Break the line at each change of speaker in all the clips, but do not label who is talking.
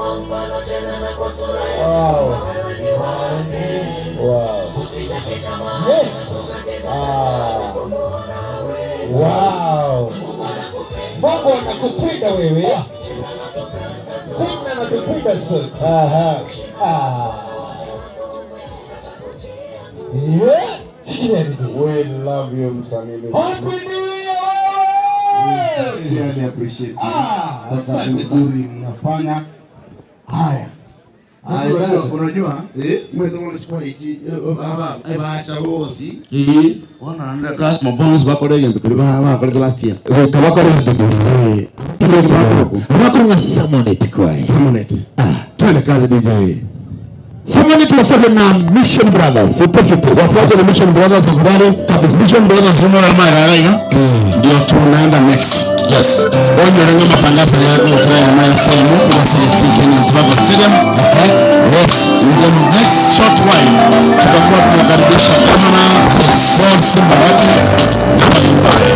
Wow. Wow. Yes. Ah. Wow. Mungu anakupenda wewe. Tena anatupenda sote.
Aha.
Ah. Yeah. Shikilia vizuri.
We love you msanii.
Happy New Year!
Sincerely appreciate you.
Ah,
Kwa kazi
asante
nzuri mnafanya. Haya. Sasa
Haya,
unajua,
dada.
unajua
Eh?
mwezi unachukua hichi baba bacha bosi
Eh.
ona nda class mabonus bakore gento kuri ba bakore last year.
Goika bakore ebinto biri.
Eh. Bakore
Bakore ng'a Samonet kwaye.
Samonet.
Ah.
Twende kazi DJ.
Samonet wafuate na Mission Brothers. Upesi upesi.
Wafuate na Mission Brothers tafadhali.
Kabisa.
Mission Brothers unaona mara raiga. Ndio tunaenda next.
Yes.
Onyorenga matangazo ya kutoka ya sehemu kwa CFC Kenya Tobacco Stadium. Okay. Yes, in the next short while tutakuwa tunakaribisha Kamana Paul Simbarati na mbalimbali.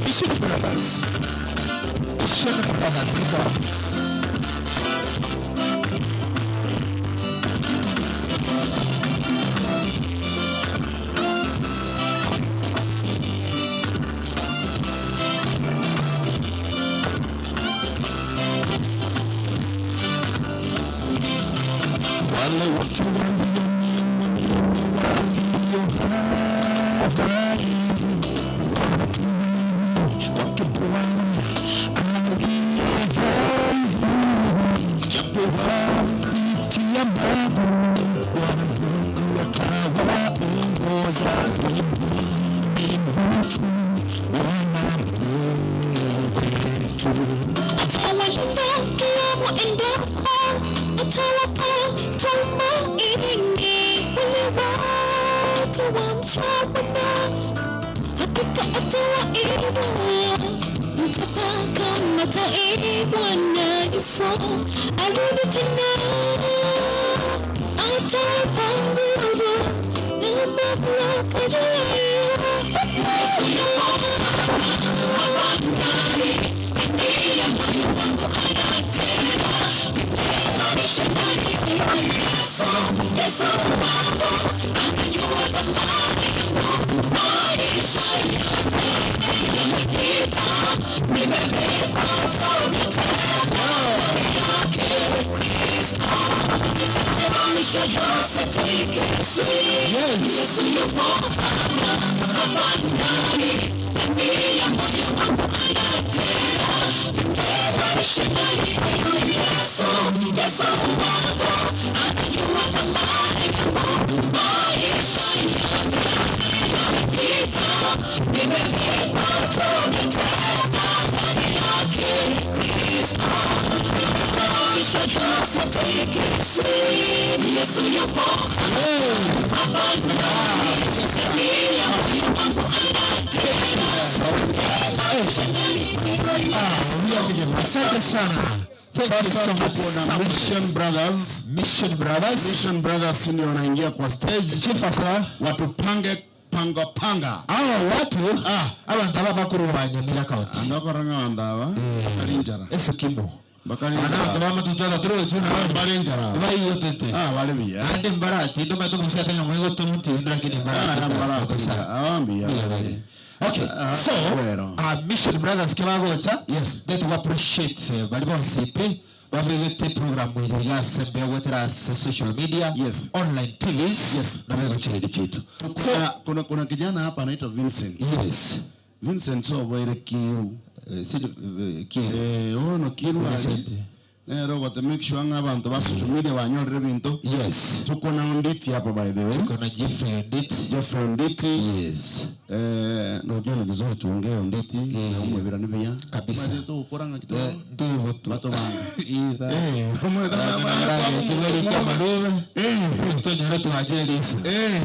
Mission Brothers. Mission Brothers. Hip-hop. Wale wote
Atawalinda kila muendako, atawapa tumaini wale wote wamchao Bwana. Hakika atawainua, mtapaka matai Bwana Yesu arudi tena, atawapa nguvu na mamlaka juu
Yes. Asante sana. Thank you
Sasa
so much.
tuko na Mission Brothers.
Mission Brothers.
Mission Brothers ndio wanaingia kwa stage
Chief Afra.
watupange panga panga.
Awa watu abantu aba bakuru ba Nyamira County.
Andokoranga bandaba bakali njara.
Esukimo.
Bakali
Abantu
njara.
bamatuchora turo chuna
Bali njara.
bayotete.
Ah bali biya.
Ande mbarati ndo matumusha tanga mwego tumuti ndrakini mbarati.
Ah mbarati. Awambiya.
Okay,
Ah,
so
well.
Mission Brothers kebagocha
Yes.
that we appreciate bali bonsipi babegete program iri yasembe gwetera ase social media
Yes.
online TVs
Yes.
na begochireri chitu.
So kuna kuna kijana hapa anaitwa Vincent.
Yes.
Vincent so boire kiru.
Si ki
Eh ono kiru
Vincent.
ali. Nero gote make sure nga abantu ba social media banyorere bintu.
Yes.
Tuko na Onditi hapa by the way.
Kuna Jeffrey Nditi.
Jeffrey Onditi.
Yes.
Eh, najua ni vizuri tuongee Onditi na umwebera nibiya
Kabisa.
Maze tugukoranga kidogo
Eh, Ndivyo tu.
Bato banga.
Either.
Eh, umwe Eh,
Tonyora tuwajerisa.
eh.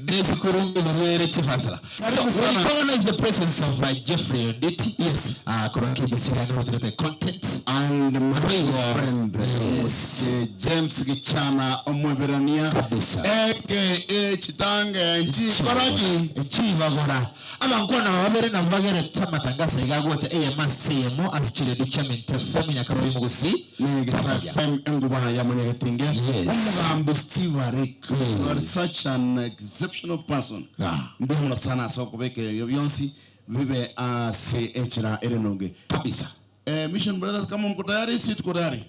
Nesikurungu lubere chifasala. So
Karibu
we
sana.
recognize the presence of Jeffrey Onditi.
Yes.
Kuna KBC yani the content.
And my
Rigo.
friend
Yes.
James Gichana omweberania
Kabisa.
aka Chitange nchikoraki
Chibagora. Abankwana babere na bagere amatangazo igagocha AMCM asichiredi chairman FM Nyakarori Mugusi.
Negesa FM enguba ya Munyagetinge.
Yes.
Omugambi Steve Arik.
Mm.
You are such an exceptional person.
Ah.
Ndimuno sana asokobeka ebyo byonsi bibe ase enchera ere nonge.
Kabisa.
Eh, Mission Brothers kama mko tayari, si tuko tayari.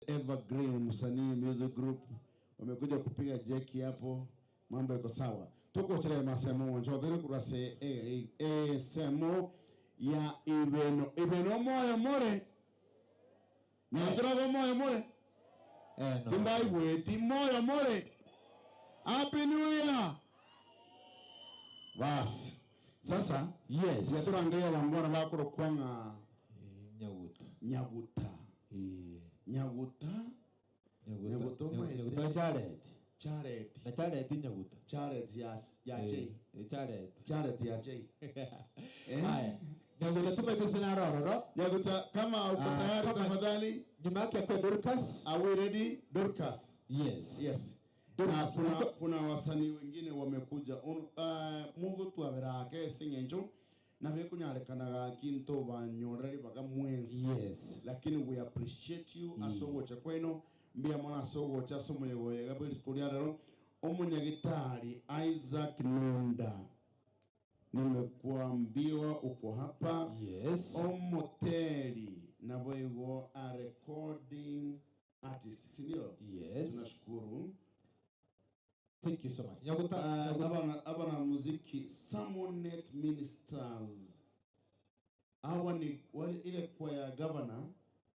Evergreen Msanii Music Group wamekuja kupiga jeki hapo, mambo yako sawa. Tuko chile masemo njotere kurase e e semo ya ibeno ibeno moyo more nyandrogo moyo more
Eh, no.
timbai weti moyo more. Happy New Year. Basi sasa
Yes.
yaturangeria bangwana bakorokwang'a
Nyaguta.
nyaguta
Eh,
nyaguta
Nyaguta.
Nyaguta omaete.
Nyaguta Jared.
chareti
Na Jared Nyaguta.
chareti ya ya J
Eh, Jared.
chareti ya J eh
Haya. Nyaguta tumaite sina rororo.
nyaguta kama uko
Ah,
tayari
kama-
tafadhali.
Nyuma yake kwa Dorcas.
Are we ready Dorcas?
Yes.
Yes. Na
Dorcas.
kuna wasanii wengine wamekuja Mungu twaberake sing'encho na bekunyarekanaga kinto banyoreri baga mwensi.
Yes.
Lakini we appreciate you asogocha kweno mbia mwana asogocha ase omonyegoyega bwe rituko ria rero omunyagitari Isaac Nunda nimekuambiwa uko hapa.
Yes.
Omoteri naboigo a recording artist, si ndio?
Yes.
Tunashukuru.
Thank you so much. Nyaguta. Nyaguta.
Abana muziki Samonet Ministers hawa ni wale ile kwa governor,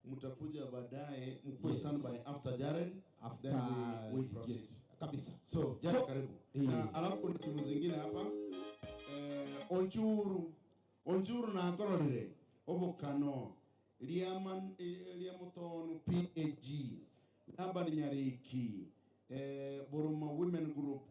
mtakuja baadaye mkuwe
Yes.
standby after Jared.
After
Then we proceed.
Yes. Kabisa.
So Jared,
So-
karibu.
Eh.
Na alafu kuna timu zingine hapa Onchuru Onchuru na nkororire obokano Liaman Liamutonu PAG Laban Nyariki Boroma Women Group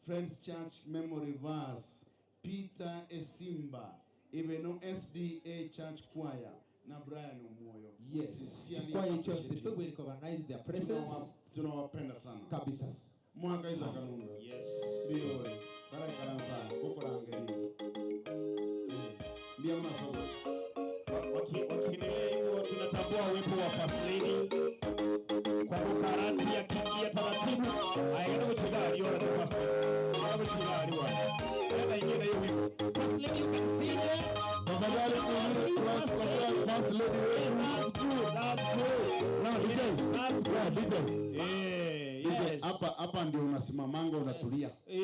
Friends Church Memory Verse Peter Esimba Ibeno SDA Church Choir na Brian Omoyo.
Yes.
Sincerely
Choir chose
appreciate you.
we recognize their presence.
Tunawapenda sana.
Kabisa.
Mwaka iza kanunga.
Yes.
Ndiyo, barakaransa kukurangeria mbia mnasogocha
Wakiendelea hivyo tunatambua uwepo wa First Lady kwa bukarati akiingia taratibu aigana guchiga aliona the First Lady aigana guchiga aliwa enda ingie na hiyo wimbo. First Lady, you can see there.
Tafadhali tupatie First Lady wetu.
That's good, that's good.
Na DJ,
That's
yeah,
good.
DJ.
Eh,
DJ,
yes.
hapa hapa ndio unasimamanga unatulia.
Eh.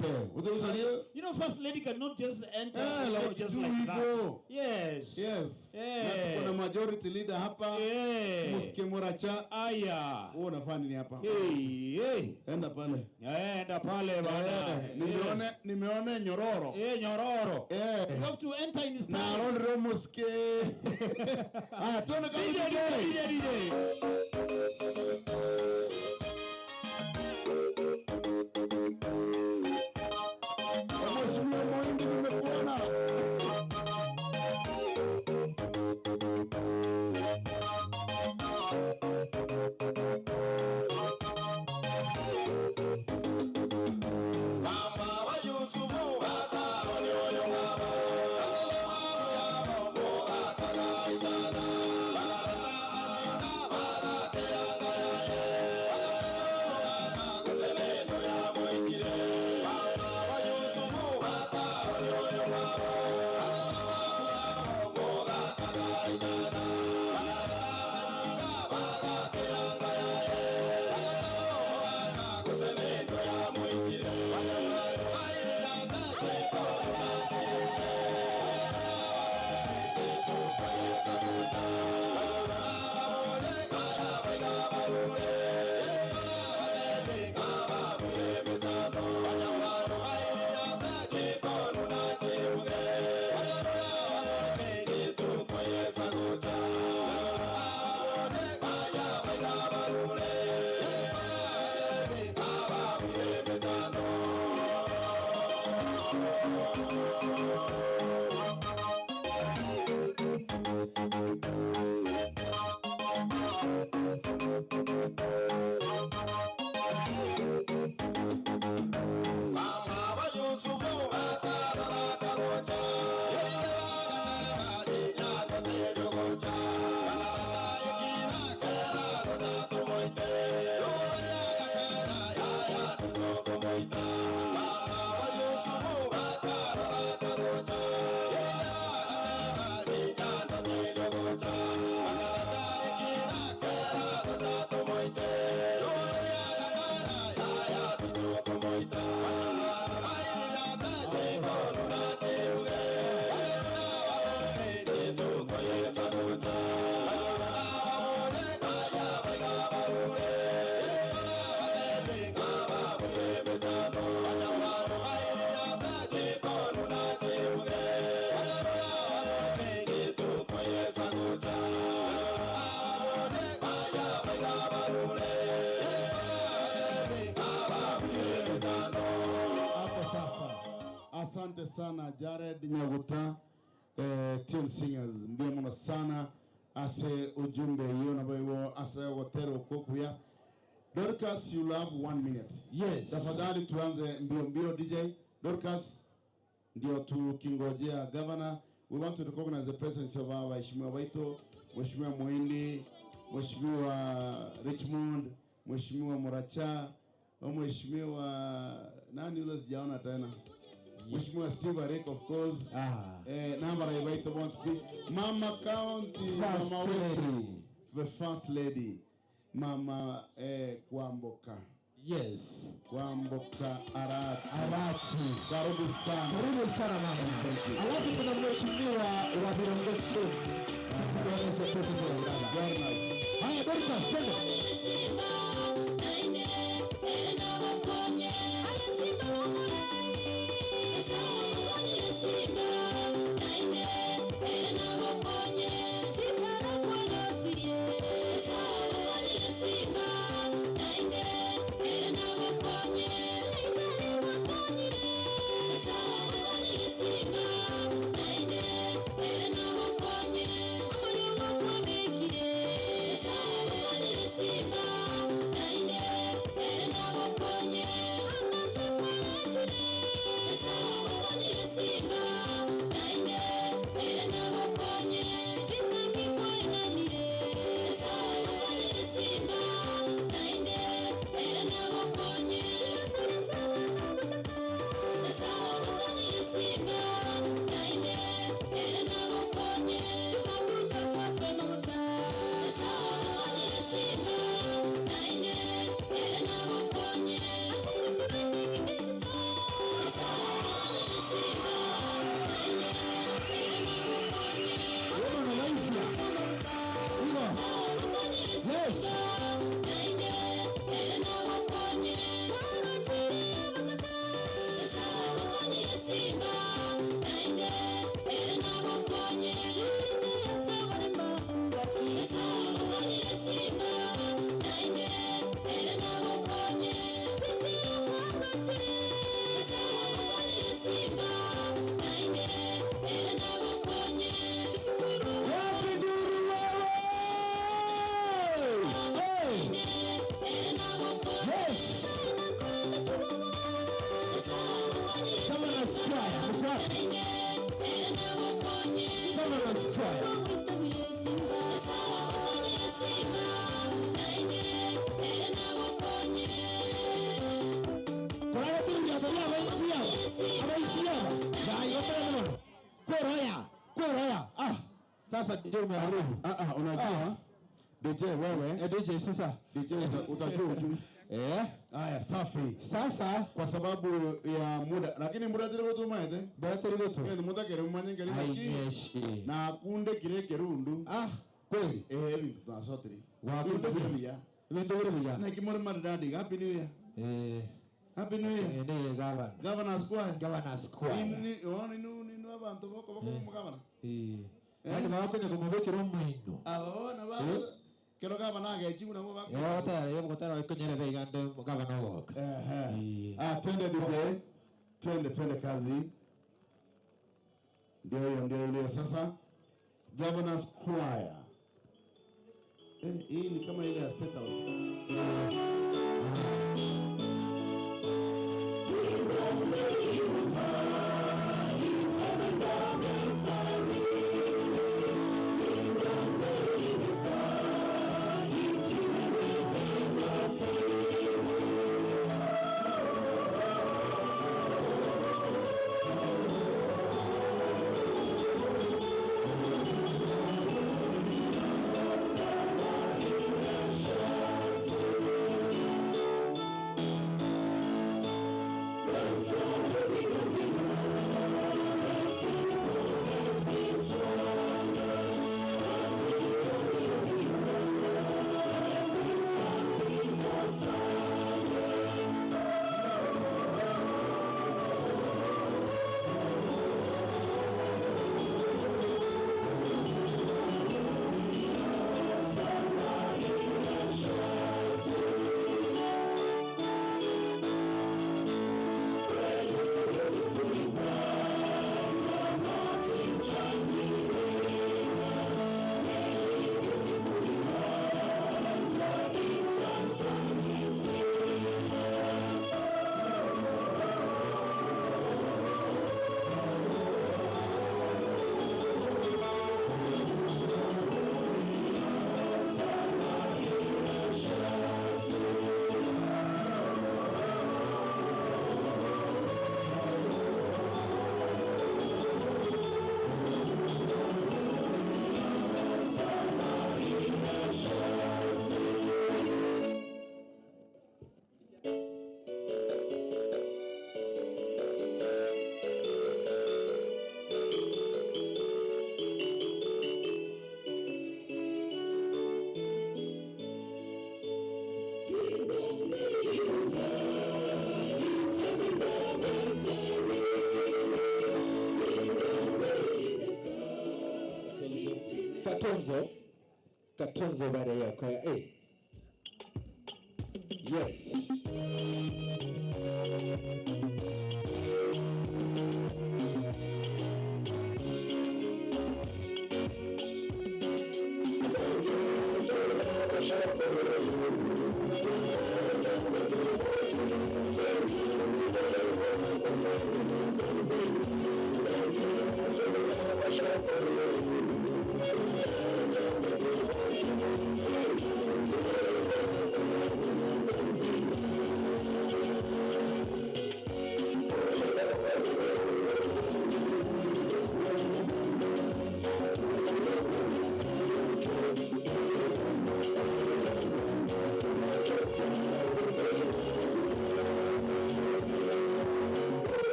Okay, utausalia?
You know, First Lady cannot just enter
Eh,
the
like
door just
do
like that.
hivyo.
Yes.
Yes.
Eh.
Na tuko na majority leader hapa.
Eh.
Muske Muracha.
Aya.
Wewe unafanya nini hapa?
Hey, hey.
Enda pale.
Enda pale bana.
Eh, nimeone
Yes.
nimeone nyororo.
Eh, nyororo.
Eh.
You have to enter in
Na
style.
Ron Muske. Ah, tuone kama
DJ,
DJ.
DJ, DJ.
Mheshimiwa Moindi nimekuona. Ase ujumbe eyio naboigo ase ogotera okwo okuya. Dorcas you love one minute.
Yes.
Tafadhali tuanze mbio mbio DJ. Dorcas ndio tukingojea governor. We want to recognize the presence of our waheshimiwa baito, Mheshimiwa Muhindi, Mheshimiwa Richmond, Mheshimiwa Muracha, Mheshimiwa nani yule sijaona tena. Mheshimiwa Steve Arek of course.
Ah.
Eh, namba raibaito bonsi. Mama County,
First
mama wetu,
lady.
the first lady. Mama Kwamboka.
Yes.
Kwamboka Arati.
Arati.
Karibu sana.
Karibu sana mama.
Thank you.
Alafu kuna mheshimiwa wa Birongo Tuweze president baba.
Very nice.
Haya Dorcas, twende. Woman of Asia. Igo. Yes. Wapi duru wewe? Hey. Yes. Kama na square, mko wapi? Kama na square. Kuraya tu ya sabia abaisi yaba. Abaisi yaba. Dai opa mono. Kuraya, kuraya. Ah. Sasa DJ umeharibu.
Ah, ah, unajua DJ wewe,
Eh, DJ sasa.
DJ utajua ujui.
Eh?
Haya, safi.
Sasa
Kwa sababu ya muda, lakini muda tiri gutumaete.
bora turi gutu.
Ni muda kere umanye ngeri naki.
Ainyeshe.
Na kunde kire kerundu.
Ah, kweli.
Eh, bintu twasotiri.
Wakunde
Bintu biri biya.
Bintu biri biya.
Naki muri maridadi, happy new year.
Eh,
Happy new year.
eh, ni gavana.
Governor Square.
Gavana Square.
Nini, oh, ninu, ninu abantu boko boko mugabana.
Eh. Yani bakonya kumubikira omwino.
Abo na ba. Kero gavana agechi na bo.
Eh, otara, yo gotara ikonyere igande gavana woka.
Ehe. Ah, twende DJ. Twende twende kazi. Ndio hiyo, ndio hiyo sasa. Governors Choir. Eh, hii ni kama ile ya State House.
Thank
Katonzo Katonzo baada ya kwaya eh. Yes.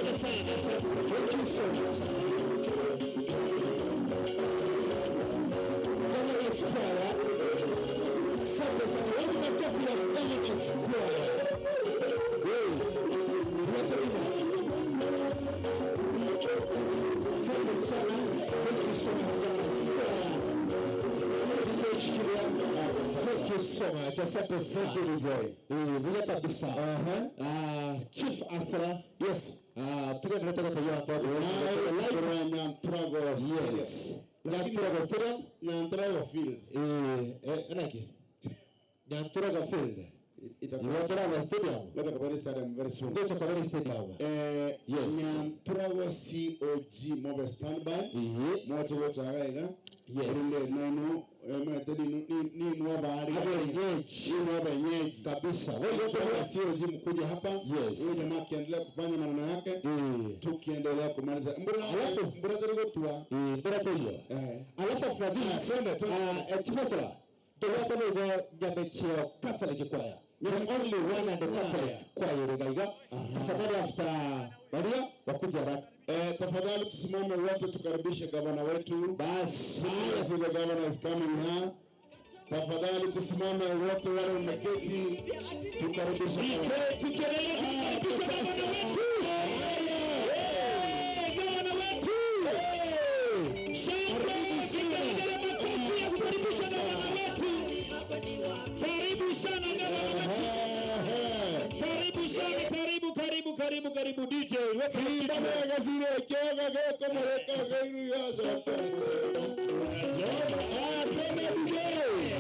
Thank you so much. Governors Choir. Asante sana. Wapi makofi ya Governors Choir? Hey, wote ima. Asante sana. Thank you so much, Governors Choir. DJ Shikilia. Thank you so much. Asante sana.
Thank you, DJ.
Eh, buya kabisa. Ah, Chief Asra.
Yes.
Ah, tugenderete gotegia abanto
Live Nyanturago Stadium.
Yes. Nyanturago Stadium.
Nyanturago Field.
Eh, eh, naki? Nyanturago Field.
Itakuwa
Nyanturago Stadium.
Leta Kabari Stadium very soon.
Ngoja Kabari Stadium.
Eh,
Yes.
Nyanturago COG Mobile Standby.
Iye.
Moto gocha iga.
Yes.
Rinde nenu emete ninu ninu abari.
Abenyeji.
Ninu abenyeji.
Kabisa. Wewe yote
Kutoka COG mkuje hapa.
Yes.
Huyu jamaa akiendelea kufanya maneno yake.
Eh.
Tukiendelea kumaliza. Mbura
Alafu-
mbura teri gotua.
Eh, mbona toyo.
Eh.
Alafu after this,
Twende, twende.
eh, Chief Asra. Tuwasema hivyo Nyamecheo Catholic Choir. The only one and the Catholic choir igaiga. Tafadhali after Maria wakuja haraka.
Eh, tafadhali tusimame wote tukaribishe gavana wetu.
Basi.
Yes, the governor is coming here. Tafadhali tusimame wote wale mmeketi tukaribishe gavana.
Tukiendelea kumkaribisha gavana wetu. Eh, gavana wetu. Shangwe, vigelegele, makofi ya kukaribisha gavana wetu. Karibu sana gavana wetu. Karibu sana, karibu, karibu, karibu, karibu DJ. Weka
Simba
kitu.
mwega sire kyoga geko mureka geiru yaso.
Ah, twende DJ.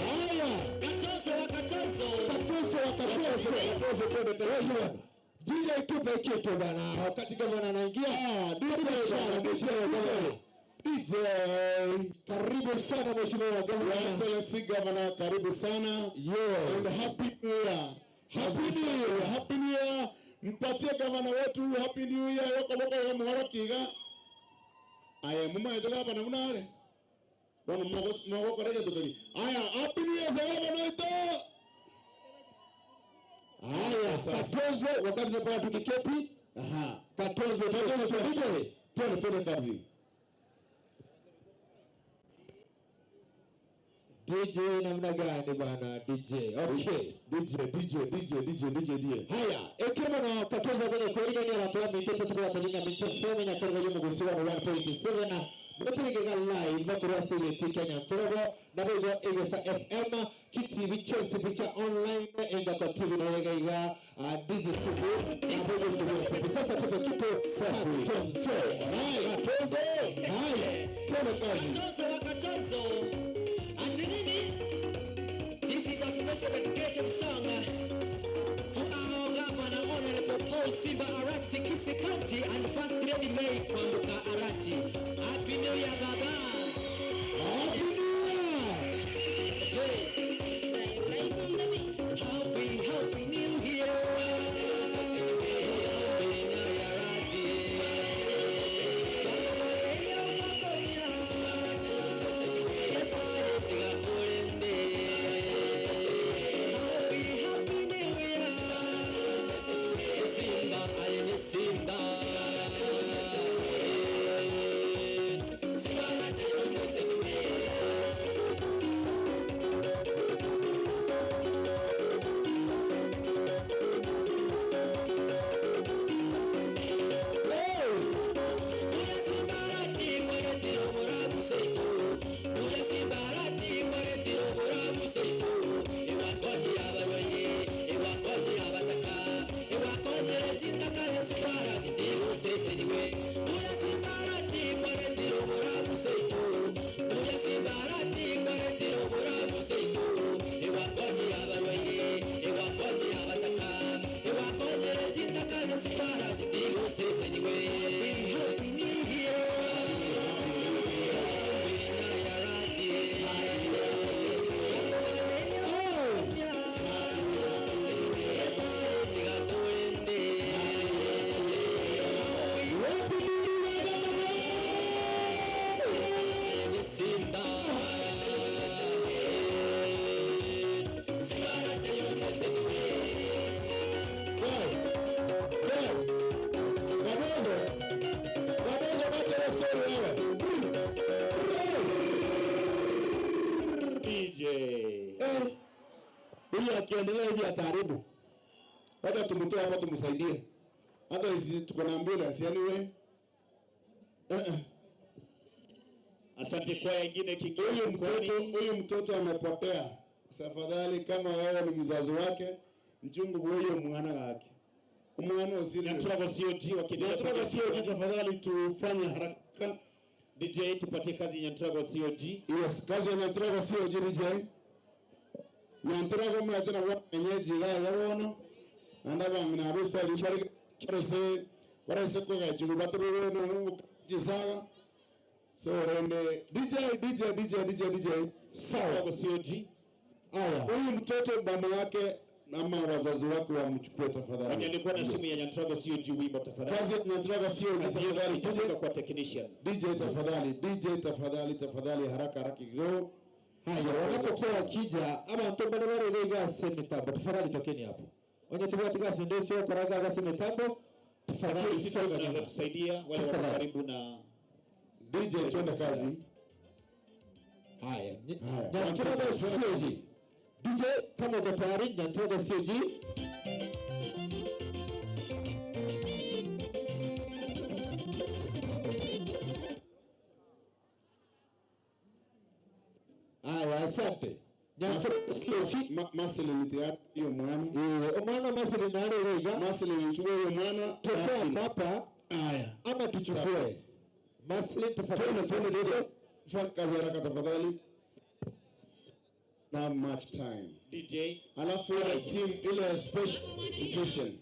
Haya.
Katozo wa katozo.
Katoso wa katoso.
Katoso twende
Wewe bwana. DJ tupe kitu bwana. Wakati gavana anaingia. Karibu sana DJ.
DJ.
Karibu sana mheshimiwa
Your
gavana.
Excellency Governor, karibu sana.
Yes.
And happy new year. Happy new year. Happy new year. Mpatie gavana wetu happy new year yoko boko yo muhoro kiga. Aye mumaete gavana munare. Bono mogo mogo korege tutori. Aya happy new year sa gavana ito.
Haya, Katozo wakati tunapokuwa tukiketi.
Aha.
Katozo Katozo tu DJ.
Twende twende kazi.
DJ namna gani bwana DJ? Okay.
DJ DJ DJ DJ DJ DJ.
Haya, ekirimo na katoza kwenye kuerigania abantu ba minto tuko batalinga minto fm na korwa yo mugusiwa na 1.7 na mutirigega live korwa CLT Kenya Ntogo na bego Egesa FM GTV Chelsea picha online enda kwa TV na yega iga Dizi TV na bego TV. Sasa tuko kitu
Safi.
Katozo. Haya,
Katozo.
haya.
Twende kazi.
Katozo wa katozo. Ati nini? This is a special dedication song to our governor Honorable Paul Simba Arati Kisii County and First Lady May Kwamboka Arati. Happy New Year, Baba.
Happy New Year.
Hey. Happy, happy New Year. Simba. Simba Happy New Year.
DJ.
Eh, huyu akiendelea hivi ataharibu. Wacha tumtoe hapa tumsaidie. Hata isi tuko na ambulance anyway. Eh, eh.
Asante kwaya ingine kingine.
Huyu mtoto huyu mtoto amepotea. Tafadhali kama wewe ni mzazi wake, mchungu huyo mwana wake. Mwana usiri.
Nyantrago COG wakiendelea.
Nyantrago COG tafadhali tufanye haraka.
DJ tupatie kazi Nyantrago COG.
Yes, kazi ya Nyantrago COG DJ. Nyantrago mwana wa enyeji ga yabono. Anda ba mina besa libari barese barese ko ga jugu batro no jisaga. So rende DJ DJ DJ DJ DJ.
Sawa. COG.
Haya. Huyu mtoto mama yake ama wazazi wake wamchukue tafadhali.
Mwenye alikuwa na simu ya Nyantrago COG wimbo tafadhali.
Kazi ya Nyantrago COG
Kazi yetu
tafadhali.
itafika kwa technician.
DJ tafadhali, DJ tafadhali, tafadhali haraka haraka kidogo.
Haya, wanapokuwa wakija abantu mbale barere gase mitambo, tafadhali tokeni hapo. Onye tubwati gase ndesio koraga gase mitambo, tafadhali
Security
songa
wanaweza
nyuma.
tusaidia wale wako
Tafadhali.
karibu na
DJ twende kazi.
Haya,
Haya.
Nyantrago COG. DJ kama uko tayari, Nyantrago COG. Haya, asante. Nyantrago COG.
Marceline tayari hiyo mwana.
Eh, omwana Marceline arerega.
Marceline chukua hiyo mwana.
Totoa hapa
Haya.
ama tuchukue. Marceline tafadhali.
Twende twende DJ. Fanya kazi haraka tafadhali. Not much time.
DJ.
Alafu ile team ile special edition.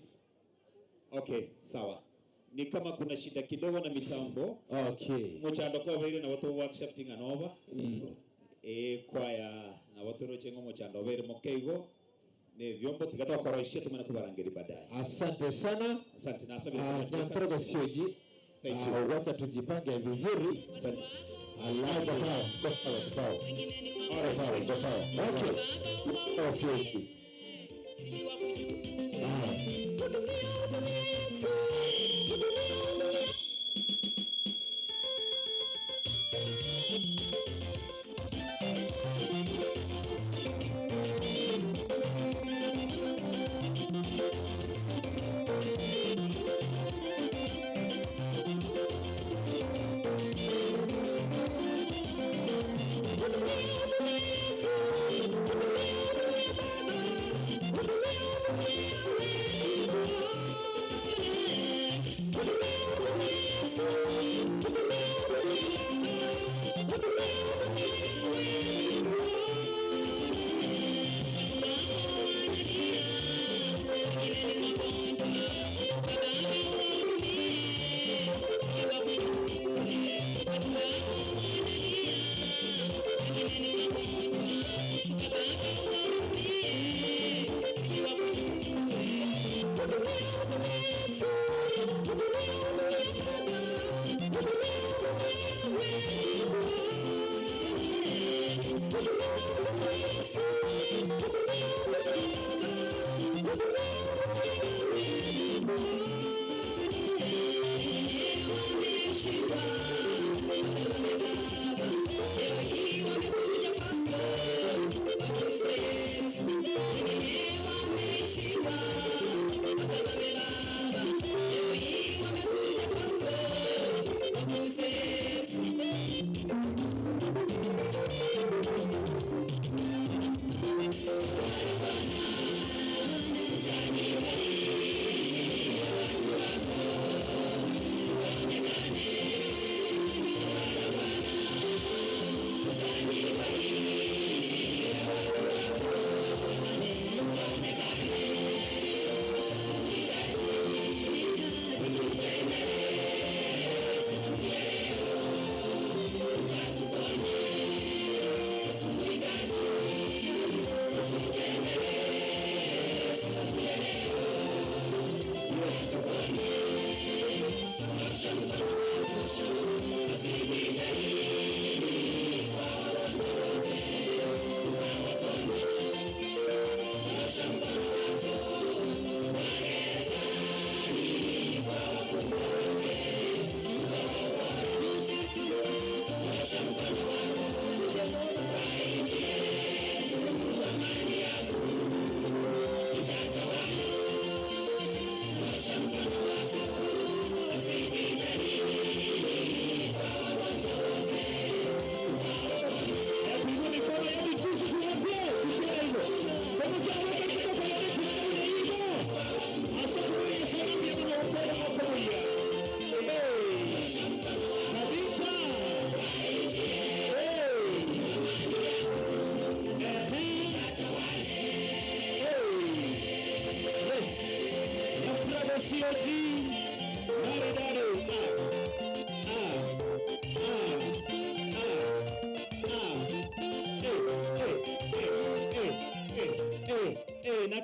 Okay, sawa. Ni kama kuna shida kidogo na mitambo.
Okay.
Muchando kwa baire na watu workshop tinganova. Eh, kwaya na watu rochengo muchando baire mokeigo. Ni vyombo tikatoa koroishia tumana kubarangeri baadaye.
Asante sana.
Asante na asante.
Ah, Nyantrago COG.
Thank
Ah,
you.
wacha tujipange vizuri.
Asante.
Alafu
Sawa, sawa, sawa. Sawa, sawa, sawa.
Okay.
Sawa, COG.
Thank you.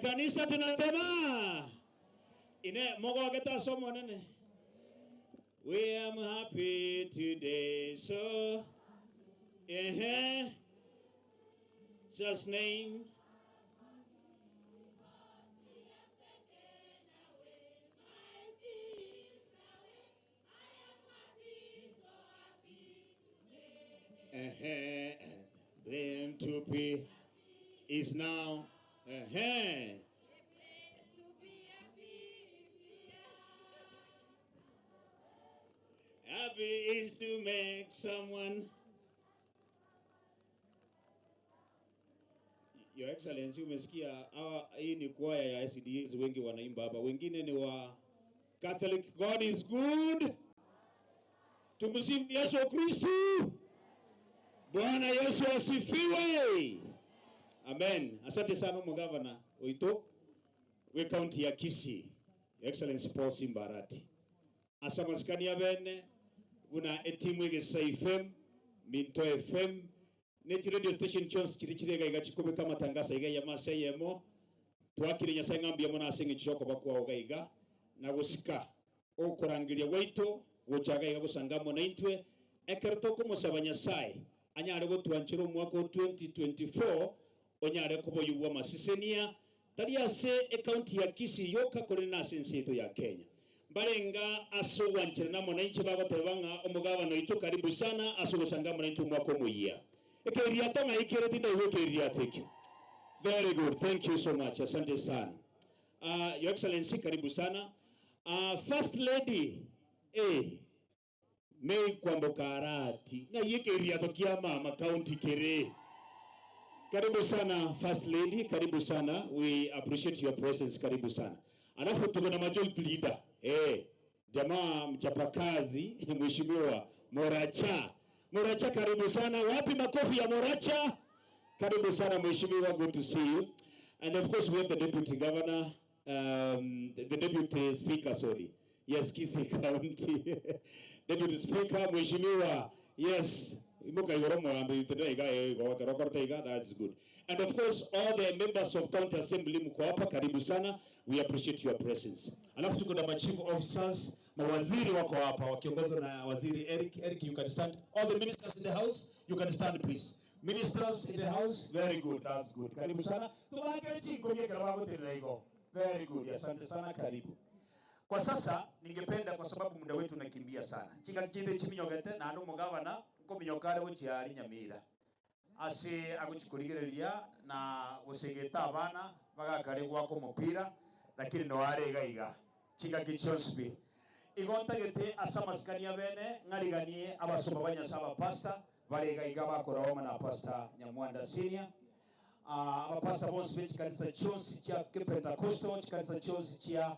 Wanakanisa tunasema ine mogogete ase Omonene. We am happy today so ehe Jesus name. Ehe, then to be is now. Ehe. Happy is to make someone. Your Excellency, umesikia hawa, hii ni kwaya ya SDAs, wengi wanaimba hapa, wengine ni wa Catholic. God is good. Tumsifu Yesu Kristu. Bwana Yesu asifiwe. Amen. Asante sana omogavana oito we county ya Kisii, Your Excellency Paul Simba Arati. Ase amasikani abene buna etimu Egesa FM, Minto FM ne chiradio station chionsi chiria chire iga iga chikobeka amatangaso iga eyemo ase eyemo, twakire Nyasae ng'a mbuya mono ase eng'encho y'okoba kwao iga iga na gosika okorangeria gwaito gocha iga iga gosanga amo naintwe ekero tokomosaba Nyasae anyare gotwanchera omwaka o 2024 onyare koba oyio bw'amasesenia Tari ase ecounty ya Kisii yoka korende nase ense yaito ya Kenya. Mbarenga ase ogwancherana amo nainche bagoteba ng'a omogabana oito karibu sana ase ogosanga amo naintwe omwaka omoyia. Ekeiririato ng'ai kere tindaigwa ekeiririato ekio. Very good, thank you so much, asante sana. Uh, Your Excellency karibu sana. Uh, First Lady, eh, May kwamboka Arati, ng'ai ekeiririato kia mama county kere? Karibu sana First Lady, karibu sana, we appreciate your presence, karibu sana. Alafu tuko na majority leader, eh, jamaa mchapakazi mheshimiwa Moracha. Moracha karibu sana, wapi makofi ya Moracha? Karibu sana mheshimiwa, good to see you. And of course we have the deputy governor, um, the deputy speaker, sorry. Yes, Kisii County. Deputy Speaker, Mheshimiwa, yes, imoka igoro mogambi tende iga eh, igo ekero okorete iga, that's good. And of course, all the members of County Assembly mko hapa, karibu sana. We appreciate your presence. Alafu tuko na ma chief officers, mawaziri wako hapa wakiongozwa na Waziri Eric. Eric, you can stand. All the ministers in the house, you can stand please. Ministers in the house, very good, that's good. Karibu sana. Tubakere chinkobi ekero bagotenena igo. Very good. Asante sana, karibu. Kwa sasa ningependa kwa sababu muda wetu unakimbia sana, chingaki chiaito chiminyogete naende omogavana nkominyoka are gochia aria Nyamira ase agochia korigereria na gosegeta abana bagakare goaka omopira lakini noo are iga iga chingaki chionsi pi. Igo ntagete ase amasikani abene ng'ariganie abasomba ba Nyasae abapastor bare iga iga bakoragwa amo na Pastor Nyamwanda Senior, Abapastor bonsi be chikanisa chionsi chia Kepentacostal, chikanisa chionsi chia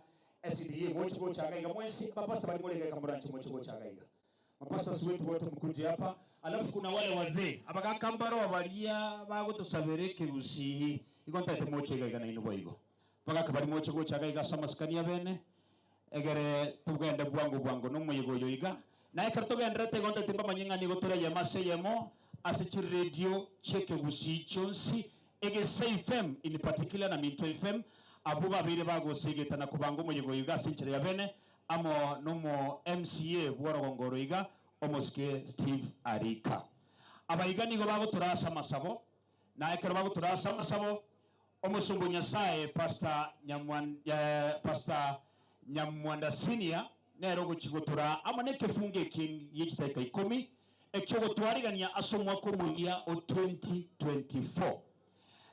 SDA, moche gocha iga iga mwensi, abapastor baria more iga iga moranche moche gocha iga iga. Mapastors wetu wote mkuje hapa, alafu kuna wale wazee abagaka mbaro baria bagotosabera ekegusi igo ntaete moche iga iga nainwe boigo. Abagaka baria moche gocha iga iga ase amasikani abene, Egere togende bwango bwango nomoyega oyo iga. Na ekero togendererete igo ntete mbamanye ng'a nigo tore eyemo ase eyemo ase chiredio chi'ekegusii chionsi, Egesa FM in particular na Minto FM, abwo babeire bagosegeta na kobanga omoyega oyo iga ase enchera ya bene, amo nomo MCA bw'orogongo oro iga, omosike Steve Arika. Aba iga nigo bagotora ase amasabo, na ekero bagotora ase amasabo, Omosomba o Nyasae Pastor Pastor Nyamwanda Senior nere ogochia gotoraa amo nekefungo eke gie chidakika ikomi ekiogotwarigania ase omwaka omoyia o 2024.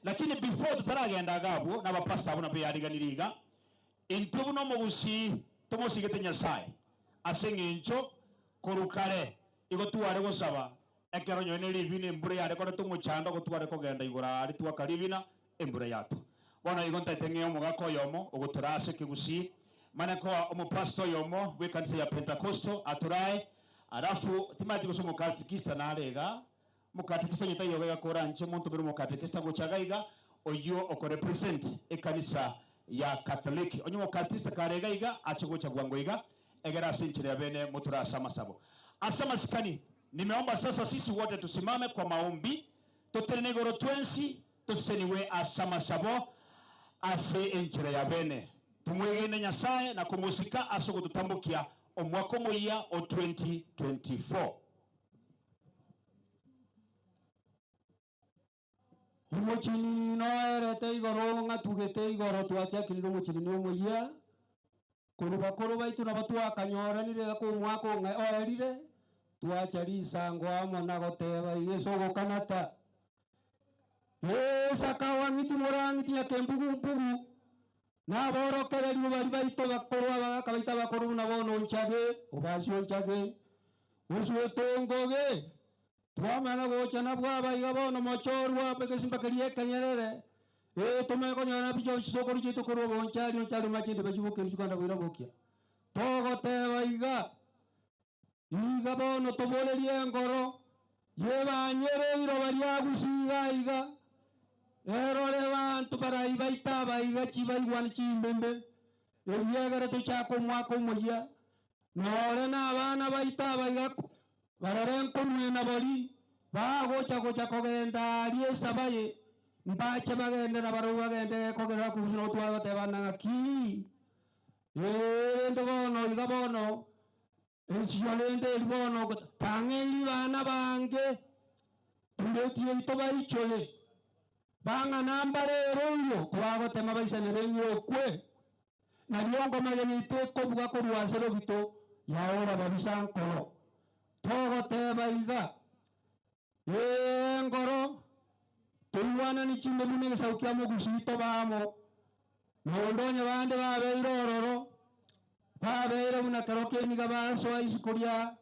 Lakini before totaragenda iga abwo na abapastor abwo nabo yariganirie iga, intwe buna omogusii tomosigete Nyasae ase eng'encho korwa kare igo tware gosaba Ekero onye ne ribina embura yare koreta omochando gotware kogenda igoro aaria twaka ribina, embura yatwa. Bono igo ntaete ng'ee omogaka oyomo ogotoraa ase ekegusii, mane koa omopastor oyomo bw'ekanisa ya Pentecostal atorae, alafu timanyeti gose omokatikista nare igaa, omokatikista onye taiyo iga koranche montomere omokatikista gocha iga iga, oyio okorepresent ekanisa ya Catholic. Onye omokatista kare iga iga, ache gocha bwango iga, Egere ase enchera ya bene motore ase amasabo. Ase amasikani, nimeomba sasa sisi wote tusimame kwa maombi, totenene igoro twensi, tosesenigwe ase amasabo. Ase enchera ya bene tomwegene Nyasae na komosika ase ogototambokia omwaka omoyia o 2024.
Omochinini noerete igoro ng'atugete igoro twachakire nomochinini omoyia, korwa bakoro baito nabo twakanyoranire iga komwaka ong'e oerire, twacha risango amo na goteba iga ase ogokanata. Ee, Sakawa ng'iti morang'iti nyakembugu-mbugu, na aborokererio baria baito bakoro abagaka baito abakoro buna bono onchage, obasi onchage, oswetongoge, Twamanya gocha nabwo abaiga bono mochorwa egesimba keria ekenyerere, ee, tomanye konyora nabio chisokoro chiaito korwa obonchari onchari omache ndibe chibokeru chikogenda boira bokia. Togoteba iga, Iga bono toborerie engoro y'ebanyere iroba ria Gusii iga iga, erore banto barai baito abaiga chibaigwane chimbembe, ebiegere tochake omwaka omoyia, Nore nabana baito abaiga barore nkonwena bori bagocha gocha kogenda aaria esabaye, mbache bagende nabarobwo bagende kogera kobua buna tware gotebana ng'aki. Ee, rende bono iga bono, ensio rende eri bono tang'eiri bana bange, tureti yaito baichore, bang'ana mbare ere oyo kobagotema baisanere ng'a okwe. Nario ngoma yaito ekobuga korwa ase rogito yaora babisa nkoro. Togoteba iga, Ee nkoro, toigwanani chinde buna egesaku kia mogusii tobe amo, na onde onye bande babeire ororo, babeire buna kero kemiga basoa isiko ria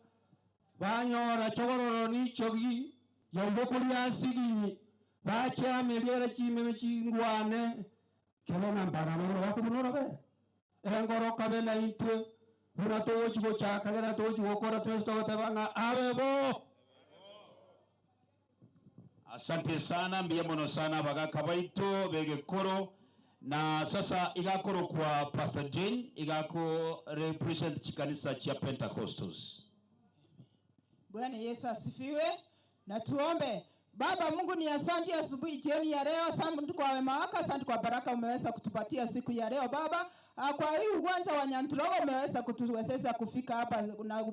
banyora chogororo nichogi yairwe koria asiginyi, bachiameria ere chimeme chingwane. Kebe ng'a mbare abamura bakobuna orobe, engoro kabe naintwe, buna togochia gochaka kera togochia gokora twensi togoteba ng'a abe bo.
Asante sana, mbuya mono sana abagaka baito begekoro na sasa iga akorokwa Pastor Jane iga ako represent chikanisa chia Pentecostals.
Bwana Yesu asifiwe. Na tuombe. Baba Mungu ni asante asubuhi jioni ya leo, asante kwa wema wako, asante kwa baraka umeweza kutupatia siku ya leo Baba. Kwa hii uwanja wa Nyanturogo umeweza kutuwezesha kufika hapa na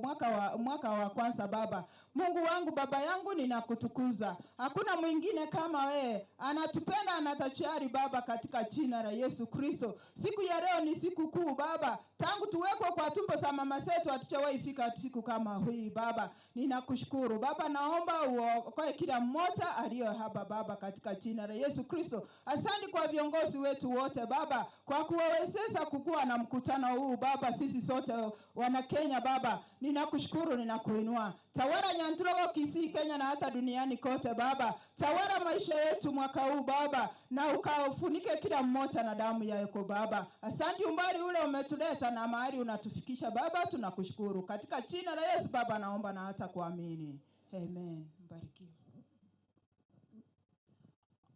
mwaka wa kwanza Baba. Mungu wangu, Baba yangu, ninakutukuza. Hakuna mwingine kama wewe. Anatupenda, anatachari Baba, katika jina la Yesu Kristo. Siku ya leo ni siku kuu Baba. Tangu tuwekwe kwa tumbo za mama zetu hatujawahi fika siku kama hii Baba. Ninakushukuru Baba, naomba uokoe kila mmoja aliye hapa Baba, katika jina la Yesu Kristo. Asante kwa viongozi wetu wote Baba, kwa kuwawezesha kukua na mkutano huu Baba, sisi sote wana Kenya Baba. Ninakushukuru, ninakuinua. Tawala Nyanturogo, Kisii, Kenya na hata duniani kote Baba. Tawala maisha yetu mwaka huu Baba, na ukafunike kila mmoja na damu yako Baba. Asante umbali ule umetuleta na mahali unatufikisha Baba, tunakushukuru. Katika jina la Yesu Baba naomba na hata kuamini. Amen. Mbarikiwe.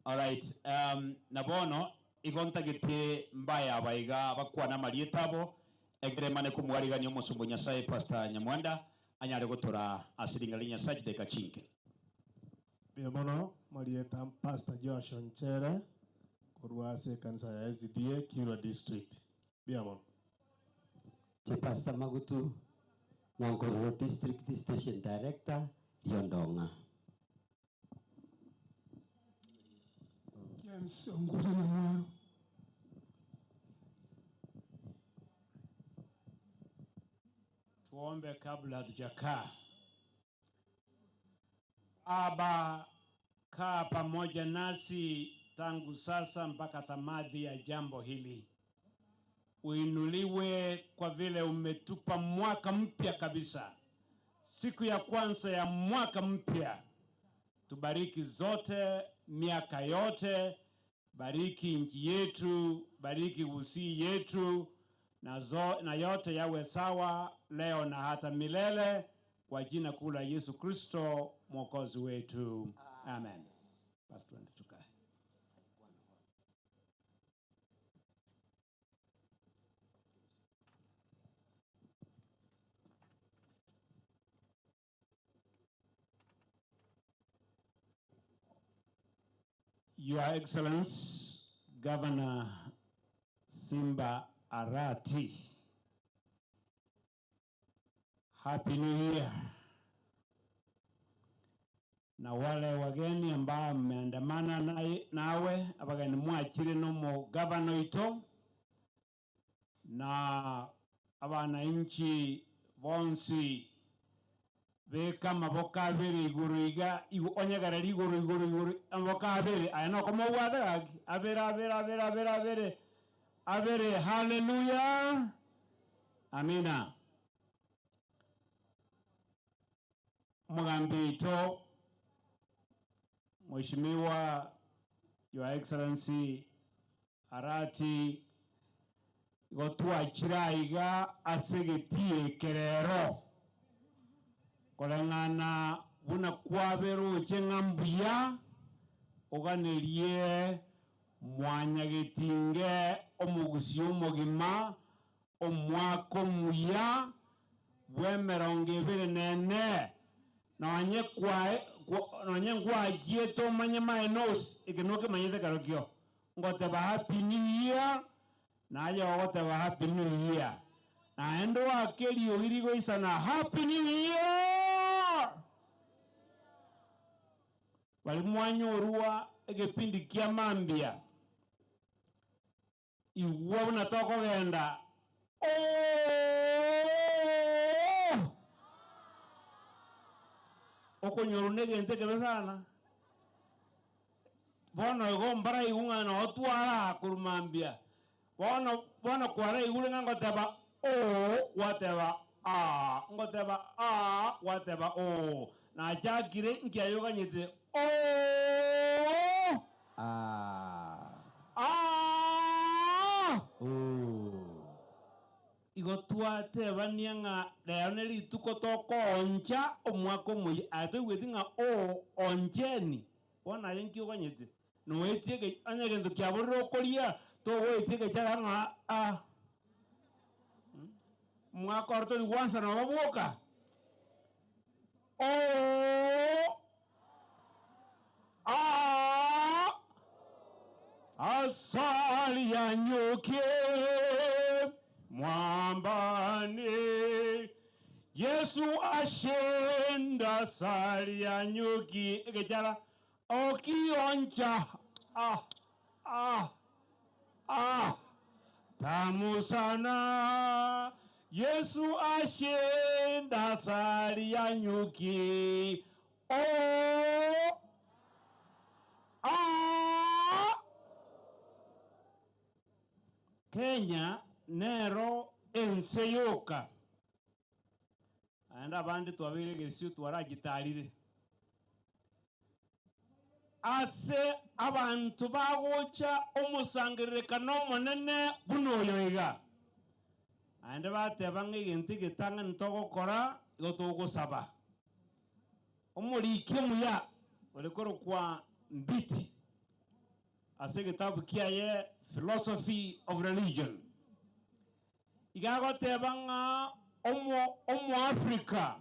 Alright, na bono igo ntagete mbaye aba iga bakwane amarieta abo, egere mane komwarigania omosomba o Nyasaye Pastor Nyamwanda anyare gotora ase ring'ana ria Nyasaye chidakika chinke.
Mbuya mono marieta Pastor Joash Onchere korwa ase ekanisa ya SDA Kirwa District. Mbuya mono.
Che Pastor Magutu, Nyankororo District Station Director, Riondong'a.
James Onguso Nyamwaro.
Tuombe kabla hatujakaa. Baba, kaa pamoja nasi tangu sasa mpaka thamadhi ya jambo hili. Uinuliwe kwa vile umetupa mwaka mpya kabisa, siku ya kwanza ya mwaka mpya. Tubariki zote miaka yote, bariki nchi yetu, bariki Gusii yetu, na yote yawe sawa leo na hata milele, kwa jina kuu la Yesu Kristo Mwokozi wetu. Amen. Basi tuende tukae. Your Excellency, Governor Simba Arati. Happy New Year. Na wale wageni ambao mmeandamana naye- nawe abageni mwachire nomogavana oito na abananchi bonsi beka amaboko abere igoro iga igo onyegereri igoro igoro igoro amaboko abere aya nokoma obwate gaki abere abere abere abere abere abere haleluya amina. Omogambi oito Mheshimiwa Your Excellency Arati igo twachire aiga ase egetii eke rero koreng'ana buna kwaberoche ng'a mbuya oganerie mwanyagetinge omogusii omogima Omwaka omuya bw'emerongo ebere na ene, nonye kwae nonye nkwachiete omanye maene ose, eke nokemanyete kerokio, ngoteba happy new year, naye ogoteba happy new year, naende oake eriogi rigoisana happy new year! Baria mwanyorwa egepindi kia mambia. Igwa buna tokogenda ooh! Okonyorwa negento ekebe sana. Bono igo mbaraigwe ng'a noo twara korwa mambia. Bono bono kwaraigure ng'a ngoteba ooh, gwateba aah, ngoteba aah, gwateba ooh. Nachakire nkiayoganyete ooh! Aah! Igo twatebania ng'a rero nerituko tokooncha omwaka omoyia. Aye toigweti ng'a oo oncheni? Bono aye nki oganyete? Noetie ege onye egento kiaborire okoria, togoetia egechara ng'a ah. Omwaka oro tori gwansa noba bwoka? Oo! Aah! Asali ya nyuki mwambani, Yesu ashinda asali ya nyuki egechara okioncha ah, ah, ah, tamu sana Yesu ashinda asali ya nyuki Oo! Aa! Kenya nero ense yoka. Naende abande twabeire egesio twaragitarire. Ase abanto bagocha omosangererekano omonene buna oyo iga. Naende bateba ng'a egento egetang'ani togokora igo togosaba. Omoriki omuya ore korokwa Mbiti ase egetabu kiaye Philosophy of Religion iga agoteba ng'a omo Omoafrika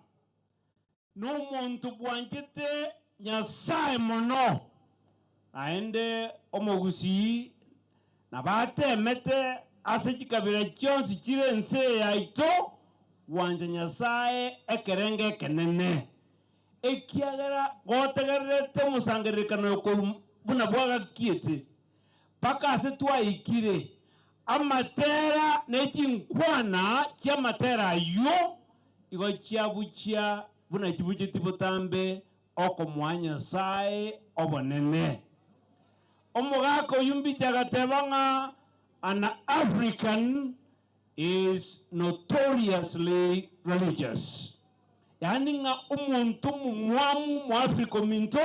nomonto bwanchete Nyasae mono, naende omogusii nabo atemete ase chikabira chionsi chire ense eye yaito gwancha Nyasae ekerengo ekenene, ekiagera gotegererete omosangererekano oyo korwa buna bwagakiete mpaka ase twaikire, amatera ne chinkwana chi'amatera ayio igo chiabuchia buna chibucheti botambe okomoa Nyasae obonene. Omogaka oyio Mbiti agateba ng'a an African is notoriously religious. Yaani ng'a omonto omomwamu omoafrika ominto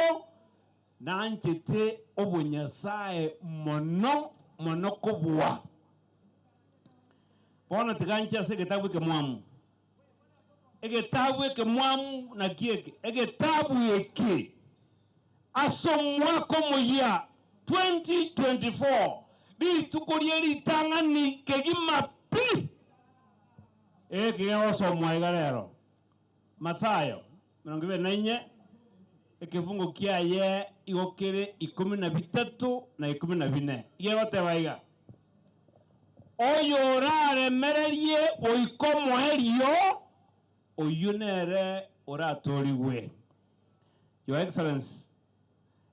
nanchete obonyasae mono mono kobua. Bono tiga nche ase egetabu ekemwamu. Egetabu ekemwamu naki eke? Egetabu eke ase omwaka omoyia 2024, rituko rie ritang'ani kegima pi, eke gegosomwa iga rero. Mathayo 24, ekefungo kiaye igo kere ikomi na bitato na ikomi na bine. Iga egoteba iga. Oyoraremererie goika omoerio, oyio nere oratoorigwe. Your Excellency,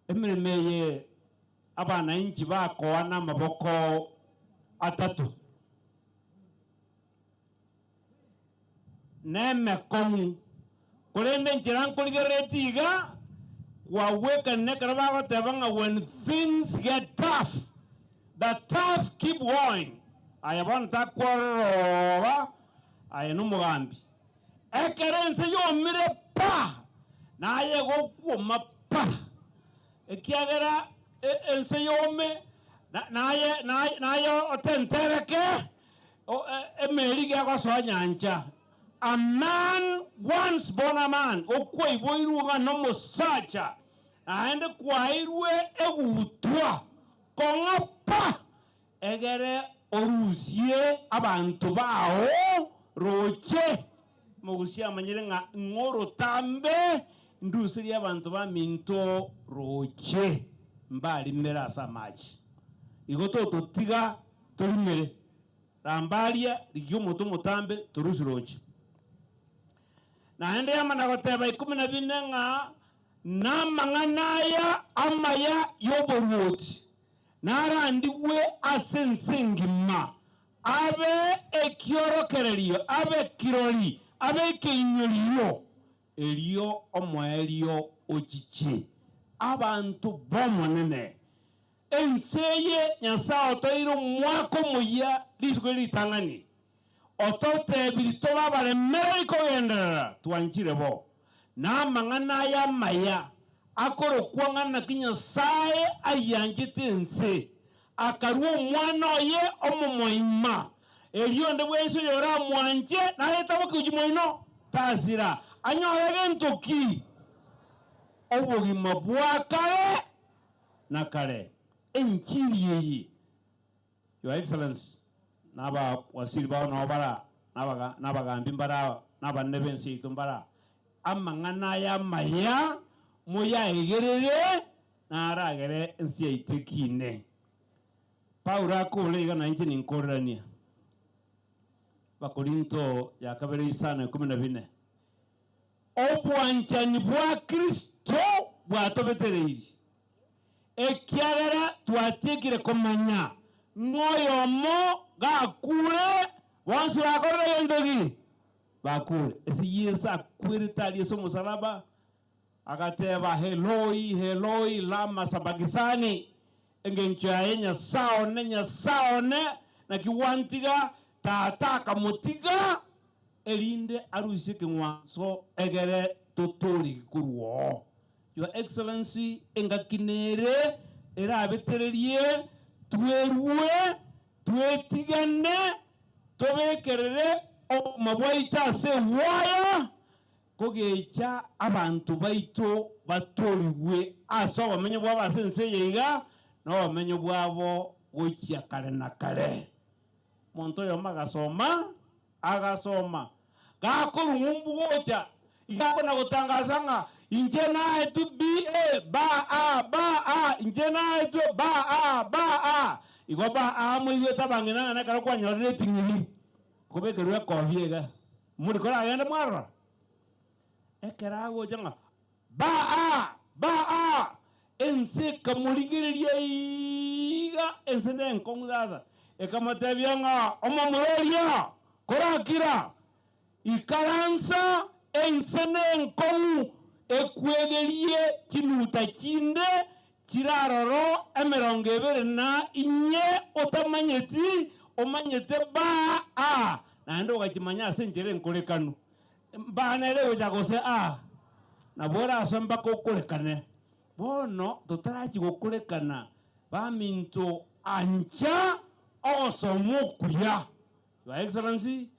emeremo eye abanainchi bakoa namaboko atato, nemekong'u, korende enchera nkorigereretie iga, kwagwekanire ekero bagoteba ng'a when things get tough, the tough keep going. Aye bono takwororoba, aye nomogambi. Ekero ense yomire pa, naye gokwoma pa, ekiagera ense yome, naye naye otentereke emeri gegosoa nyancha. A man once born a man, okwaiboirwe ng'a nomosacha, naende kwaeirwe egutwa, kong'a pa, Egere orusie abanto bao roche. Mogusie amanyire ng'a ng'orotambe nduserie abanto baminto roche, mbarimere ase amache. Igo tototiga torimere, ramba aria, rigia omote omotambe, torusie roche. Naende yamana goteba ikomi na bine ng'a namang'ana aya amaya y'oboruoti Narandigwe ase ense engima, abe ekiorokererio, abe kirori, abe ekeinyorio, erio omoerio ochiche. Abanto b'Omonene, ense eye Nyasae otoire omwaka omoyia rituko eri ritang'ani, ototebirie tobe abaremereri kogenderera, twanchire bo. Na amang'ana aya amaya akorokwa ng'a naki Nyasae ayianchete ense, akarua Omwana oye omomoima, erio onde bwensi oyoramwanche narete obokeguchi moino, tasira, anyore gento ki? Obogima bwa kare na kare. Enchiri eye Your Excellency, na abawaziri bao nao bara, na abagambi mbare aba, na abanene b'ense yaito mbare aa, amang'ana aya amaya moyaegerere, naragere ense yaito ekiine. Paulo akore iga na inche ninkoreranie. Abakorinto ya kabere isano ikomi na bine. Obwanchani bwa Kristo bwatobetereirie. Ekiagera twatiekire komanya ng'a oyomo gakure, bonsi bakorire gento ki? Bakure. Ase Yeso akwerete aria ase omosalaba, agateba, Eloi, Eloi, lama sabakithani, engencho yaye, Nyasae one, Nyasae one, naki gwantiga? Tata akamotiga, erinde arusie ekeng'wanso egere totooreke korwa oo. Your Excellency, engaki nere erabetererie twerue, twetigane, tobekerere obogima bwaito ase egwaya, kogecha abanto baito batorigwe ase obomenyo bwabo ase ense eye iga, na obomenyo bwabo gochia kare na kare. Omonto oyomo agasoma, agasoma, gakorwa ng'umbu gocha, iga akona gotangasa ng'a inche naetwe BA, ba a, ba a, inche naetwe ba a, ba a. Igo ba a moigwete abang'ina ng'a nekero kwanyorire eting'iri, okobekerwa ekobia iga, mori koragende mwarora? Ekero agocha ng'a ba a, ba a, ense ekamorigereria iga, ense nenkong'u sasa, ekamotebia ng'a omomura oria korakira, ikaransa ense nenkong'u ekwegerie chinuta chinde chiraroro emerongo ebere na inye otamanyeti, omanyete ba a, naende ogachimanya ase enchera enkorekanu. Mbaa nere gocha gose aa, nabo orasoe mpaka okorekane. Bono totarachia gokorekana, baminto ancha ogosoma okuya. Your Excellency,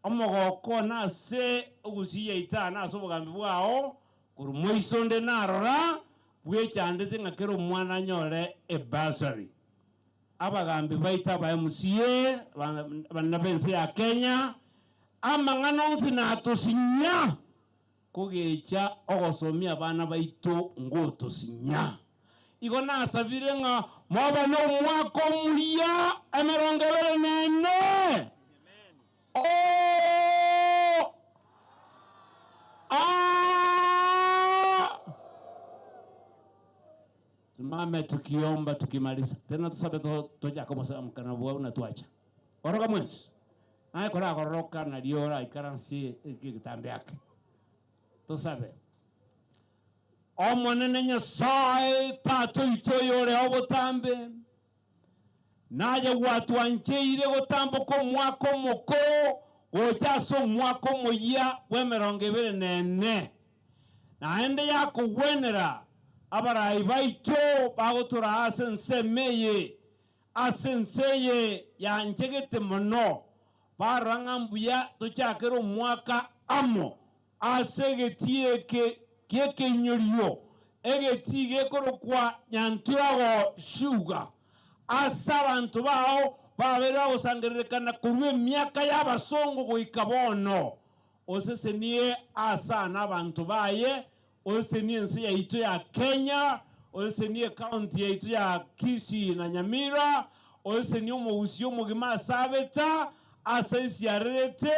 omogoko one ase ogusii yaito aa na ase obogambi bwao, korwa moiso onde narora, bwechandete ng'a kera omwana anyore ebursary. Abagambi baito aba MCA, abanene b'ense ya Kenya, amang'ana onsi natosinya, kogecha ogosomia abana baito ngotosinya. Igo nasabire ng'a mobe nomwaka omuya 24. Oo! Aa! Simame tukiomba tukimaliza. Tena tusabe tochake omosangererekano bwa buna twacha. Oroka mwensi. Naye koragororoka nario oraikaransie egetambe ake. Tosabe. Omonene Nyasae, Tata oito oyore obotambe, naye gwatwancheire gotamboka omwaka omokoro gocha ase omwaka omoyia bw'emerongo ebere na ene, naende yakogwenera abarai baito bagotoraa ase ensemo eye, ase ense eye yanchegete mono, barora ng'a mbuya tochakere omwaka amo Ase egetii eke gi'ekeinyorio, egetii gekorokwa Nyanturago Sugar, ase abanto bao babeire bagosangererekana korwa emiaka y'abasongo goika bono, osesenie ase na abanto baye, osesenie ense yaito ya Kenya, osesenie ecounty yaito ya Kisii na Nyamira, osesenie omogusii omogima ase abeta, ase aisiarerete,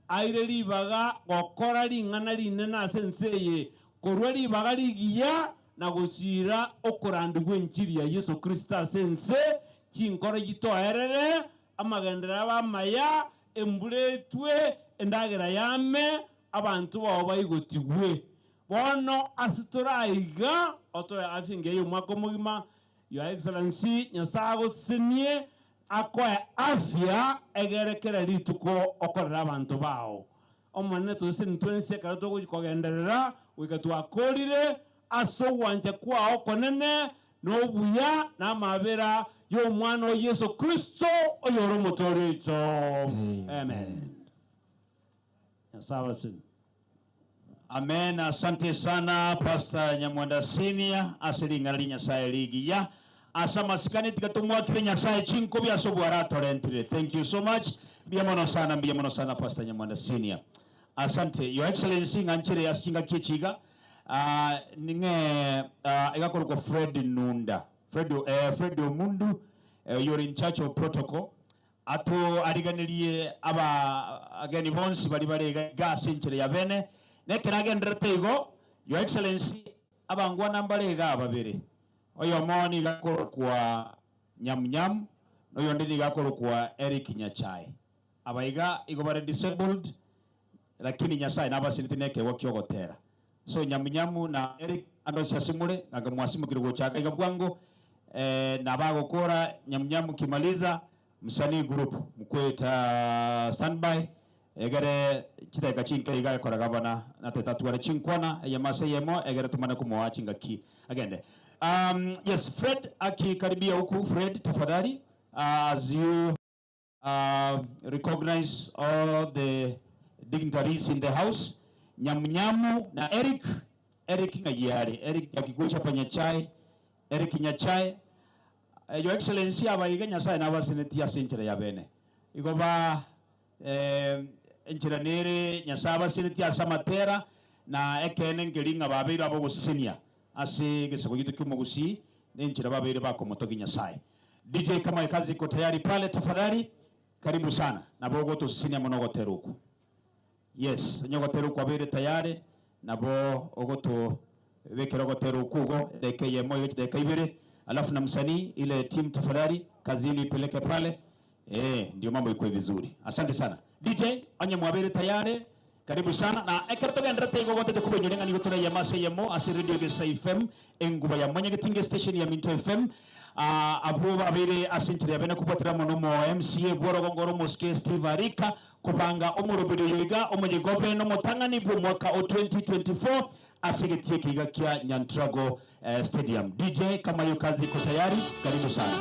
aire ribaga gokora ring'ana rinene ase ense eye, korua ribaga rigiya na gosiira okorandigwa enchiri ya Yeso Kristo ase ense, chinkoro chitoerere, amagenderero abe amaya, embura etwe, endagera yame, abanto bao baigotigwe. Bono ase tore aiga, otoe afya engiya y'omwaka omogima, Your Excellency, Nyasae agosesenie, akoe afya egere kera rituko okorere abanto bao. Omonene toseseni twensi ekero togochia kogenderera goika twakorire ase ogwancha kwao okonene na obuya na amabera y'Omwana o Yeso Kristo oyore Omotoori oito. Amen. Nyasae abasesenie.
Amen asante sana pastor Nyamwanda senior ase ring'ana ria Nyasaye rigiya ase amasikani tiga tomwakere Nyasaye chinkobi ase obware atorentire thank you so much mbuya mono sana mbuya mono sana pastor Nyamwanda senior asante your excellency ng'a nchere ase chingaki echi iga ah, ning'e ah, igakorokwa Fred Nunda Fred, eh, Fred Omundu eh, you're in charge of protocol Atoariganirie abageni bonsi baria bare iga iga ase enchera ya bene. Na ekero agendererete igo, Your Excellency, abangwana mbare igaa babere. Oyomo nigo akorokwa Nyam-Nyam, na oyonde nigo akorokwa Eric Nyachae. Aba iga igo bare disabled, lakini Nyasaye nabasinete nekeegwa ki'ogotera. So Nyamunyamu na Eric ande onsi ase more, ng'anka mwasimokire gocha iga iga bwango, eh, na bagokora Nyamunyamu kimaliza, msanii group mkweta standby, egere chidakika chinke iga ekora gavana natete atware chinkwana eyemo ase eyemo egere tomane komoa chingaki agende. Um, yes, Fred akikaribia huku Fred tafadhali, as you Recognize all the dignitaries in the house, Nyamunyamu na Eric, Eric ng'ai are? Eric akigucha pa Nyachae, Eric Nyachae, Your Excellency aba iga Nyasaye nabasenetie ase enchera ya bene. Igo ba enchera nere Nyasaye abasenetie ase amatera na ekeene nkeri ng'a babeire abogosesenia ase egesaku gieto ki'omogusii na enchera babeire bakomotogia Nyasaye. DJ kama ekazi iko tayari pale tafadhali karibu sana nabo ogotosesenia mono ogotera okwo. Yes onye ogotera okwo kwabeire tayari nabo ogotobekera ogotera okwo igo edakika eyemo iga chidakika ibere alafu na msanii ile team tafadhali kazi yenu ipeleke pale eh ndio mambo ikuwe vizuri. Asante sana DJ onye mwabeire tayari Karibu sana na ekero togendererete igo gotete kobainyoria ng'a nigo tore eyemo ase eyemo ase Radio Gesa FM enguba ya Mwanyagetinge station ya Minto FM Ah, abwo babeire ase enchera ya bene kobwatera amo nomo MCA bw'orogongo oro omosike Steve Arika kobanga omoroberi oyo iga omonyegobe nomotang'ani bw'omwaka o 2024 ase egetii eke iga kia Nyantrago eh, Stadium. DJ kama hiyo kazi iko tayari, karibu sana.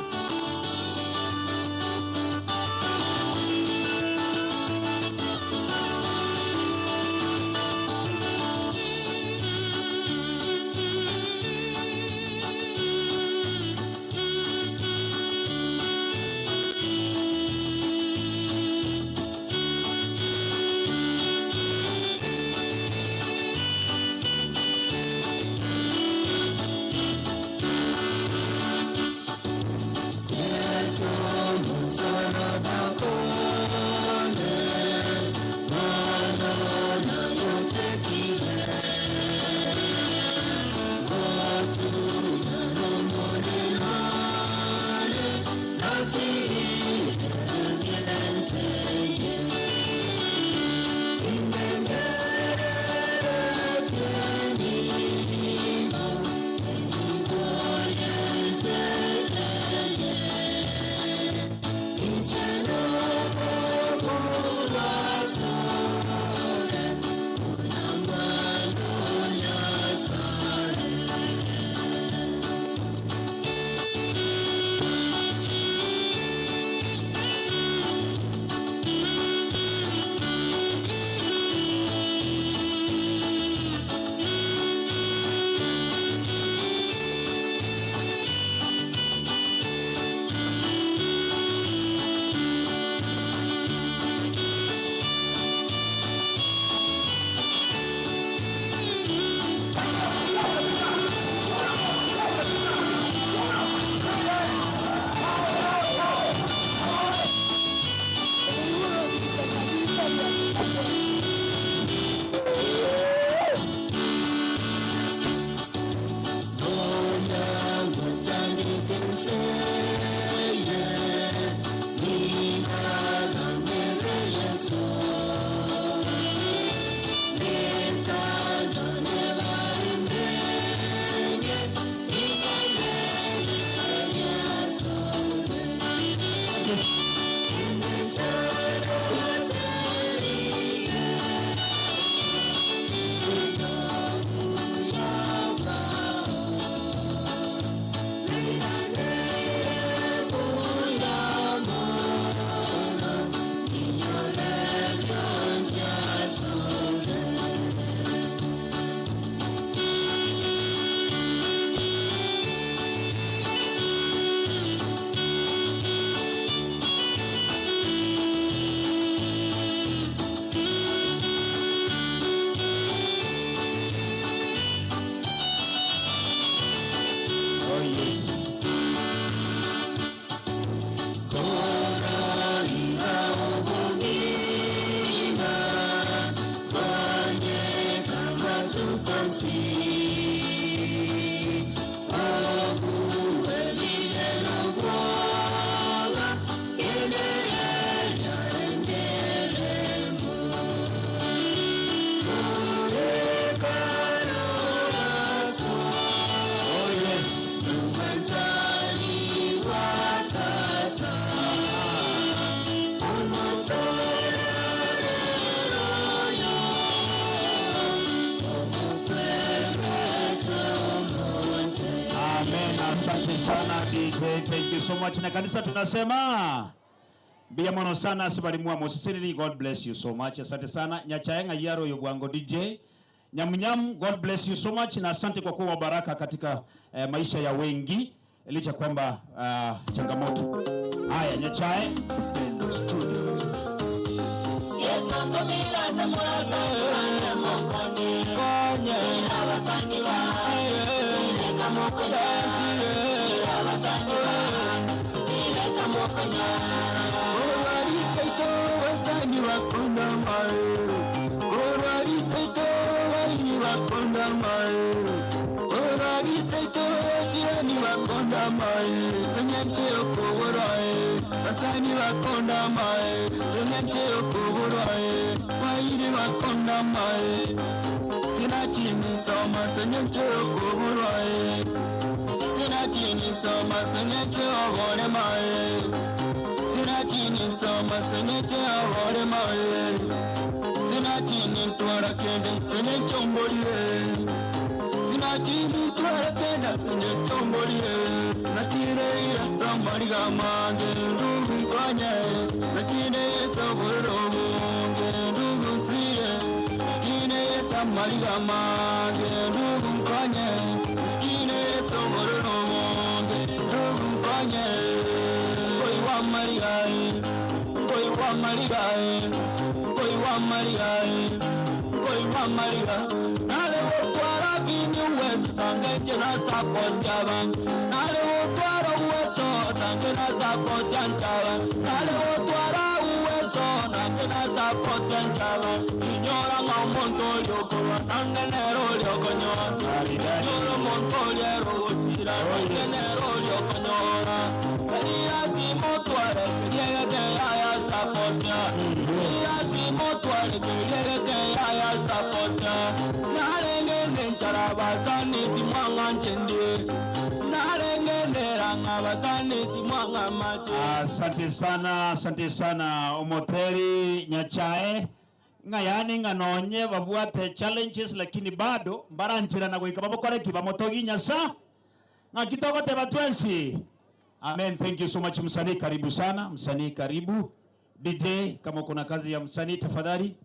DJ, thank you so much. Na kanisa tunasema mbia mono sana asibalimwa mosisiriri. God bless you so much. Asante sana. Nyachaenga yaro yobwango DJ. Nyamnyam, God bless you so much na asante kwa kuwa baraka katika eh, maisha ya wengi licha kwamba changamoto. Haya, Nyachae Pendo Studios.
Yesu ntumira murasa ibane mukonye Sirabasaniwa Sireka mukonya Sirabasaniwa Sireka mukonya
Korwariseito basani bakunda mae Korwariseito baini bakunda mae Korwariseito jirani bakunda mae Senyenche okoboroe Basani bakunda mae Senyenche okoboroe Baini bakunda mae Kinachini soma senyenche okoboroe Kinachini soma senyenche obore mae Tinachini soma senyeche abore mae Tinachini twara kende senyeche omborie Tinachini twara kende senyeche omborie Nakire ira samariga mange ndugu kwanye Nakire sabororo bunge ndugu siye Nakire samariga mange ndugu kwanye Nakire sabororo bunge ndugu kwanye Koi wa Maria, koi wa Maria, koi wa Maria, koi wa Maria. Nale wotwara vini uwezo nange na support yaba. Nale wotwara uwezo nange na support yanjaba. Nale wotwara uwezo nange na support yanjaba. Inyora ng'omonto oliokorwa nange nero oliokonyora. Inyora omonto oliero gosira nange nero oliokonyora.
Asante sana, asante sana Omoteri Nyachae ng'ayani ng'anonye babwate challenges lakini bado mbaranchirana goika babokoreki bamotogi nyasa ng'akitogote batwensi. Amen. Thank you so much msanii, karibu sana msanii, karibu DJ, kama kuna kazi ya msanii tafadhali.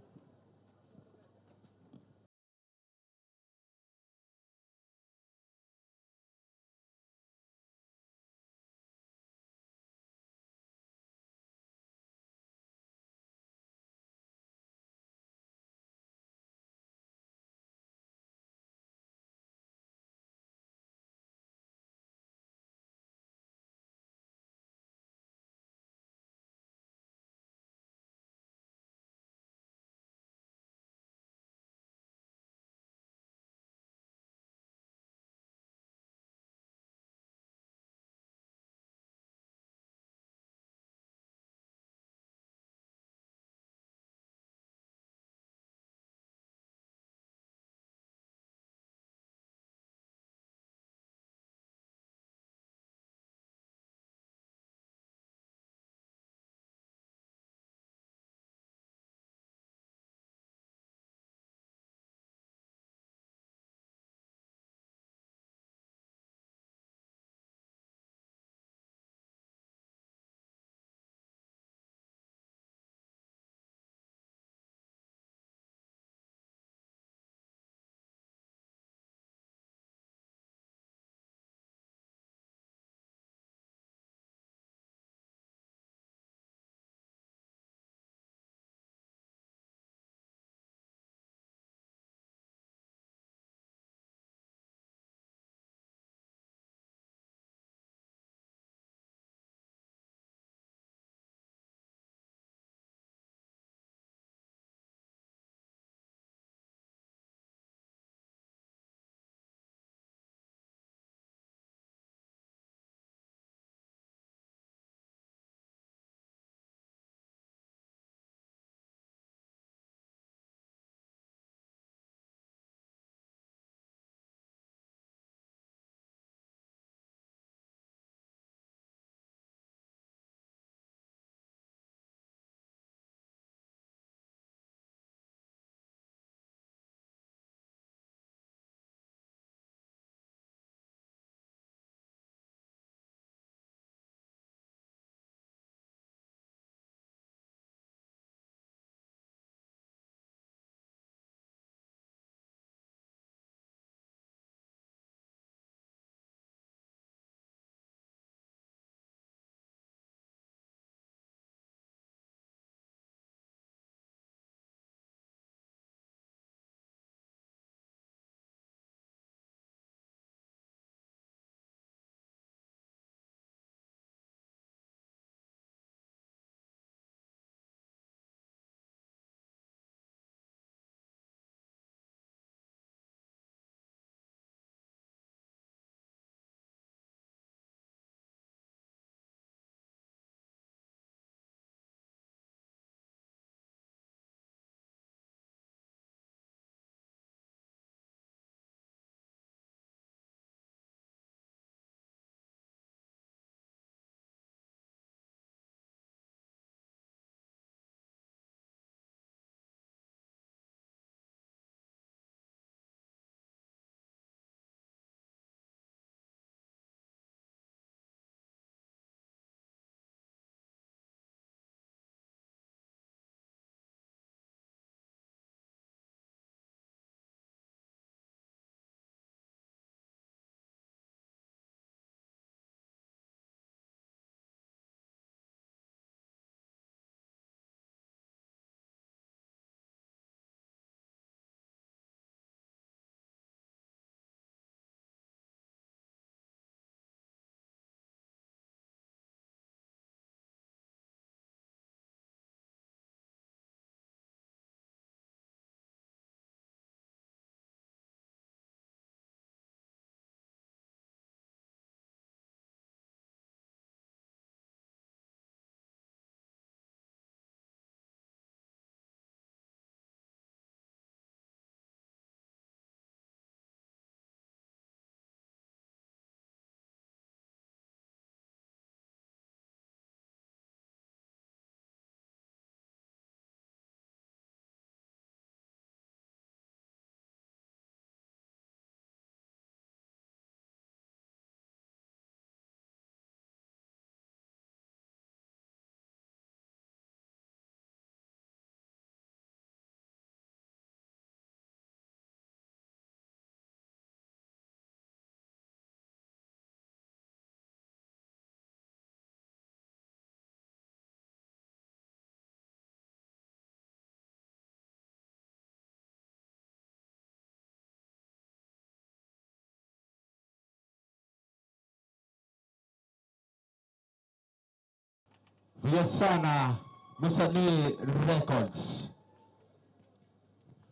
Buya sana Musanii Records.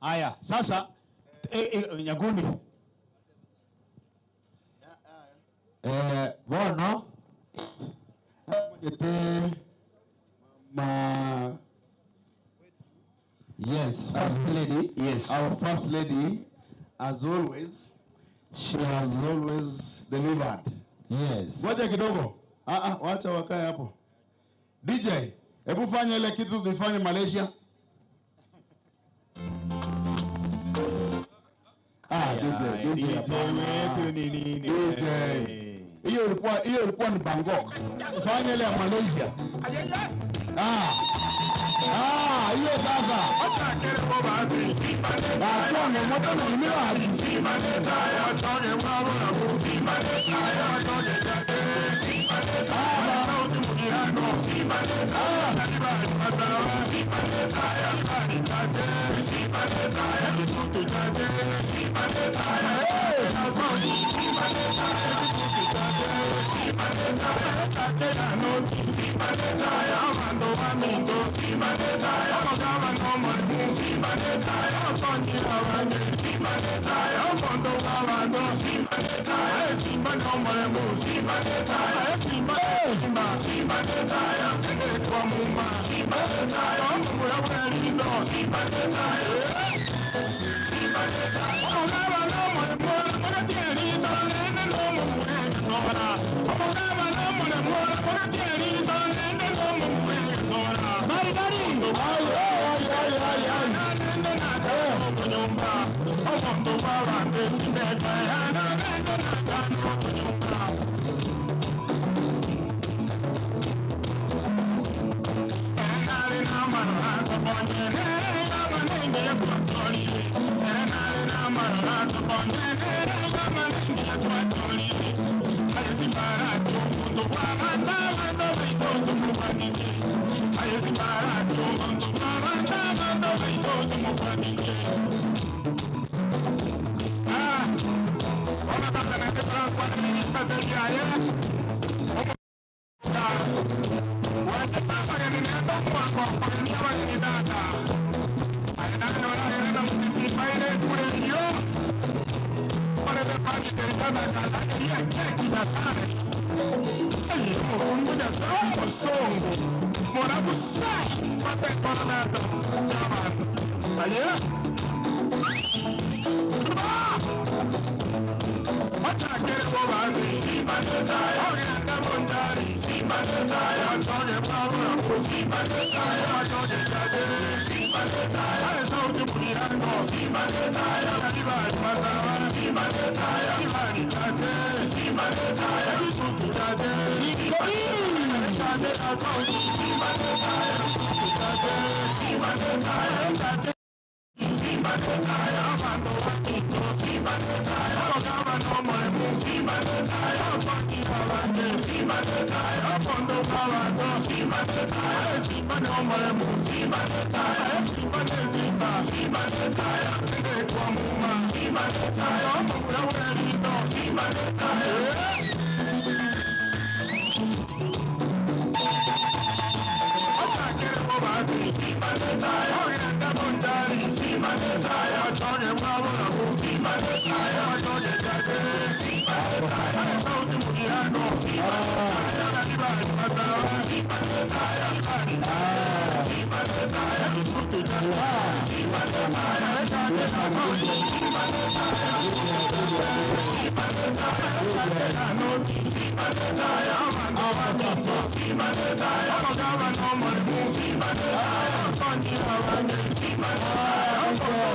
Haya, sasa eh, eh, Nyaguni.
Eh, bono
Omanyete ma
Yes, first lady.
Yes. Our first lady, as always, she has always delivered.
Yes.
Ngoja kidogo. Ah ah, wacha wakae hapo. DJ, hebu fanya ile kitu tulifanya Malaysia. Ah, DJ, DJ, hapana.
wetu ni nini?
DJ. Hiyo ilikuwa hiyo ilikuwa ni Bangkok. Fanya ile ya Malaysia. Ah. Ah, hiyo sasa. Achonge moto na mimi.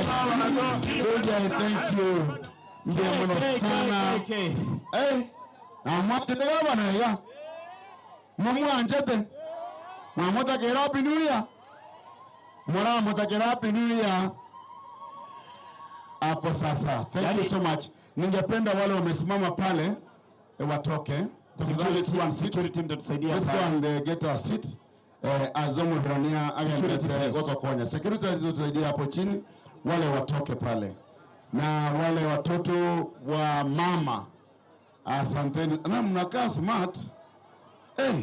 DJ, thank you. Ndiye muno sana. Eh, namwatete gabana iga. Mumwanjete. Mwamutakera Happy New Year. Muramutakera Happy New Year. Hapo sasa. Thank you so much. Ningependa wale wamesimama pale eh, watoke. Tafadhali go and sit.
Security mtatusaidia
Let's go
pale.
and get our seat. Eh, Azomu Brania
Security, please.
wako konya. Security walizotusaidia hapo chini wale watoke pale. Na wale watoto wa mama asanteni. Na mnakaa smart. Hey.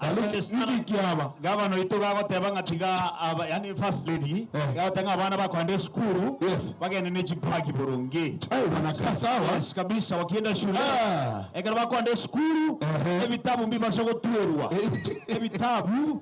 Asante sana. Gavana oito gagoteba ng'a tiga aba yani first lady gagoteba ng'a abana bakoenda esukuru bagende ne chibagi boronge.
Wanakaa sawa.
Yes, kabisa wakienda shule ekero bakoenda esukuru ebitabu mbibase gotwerwa ebitabu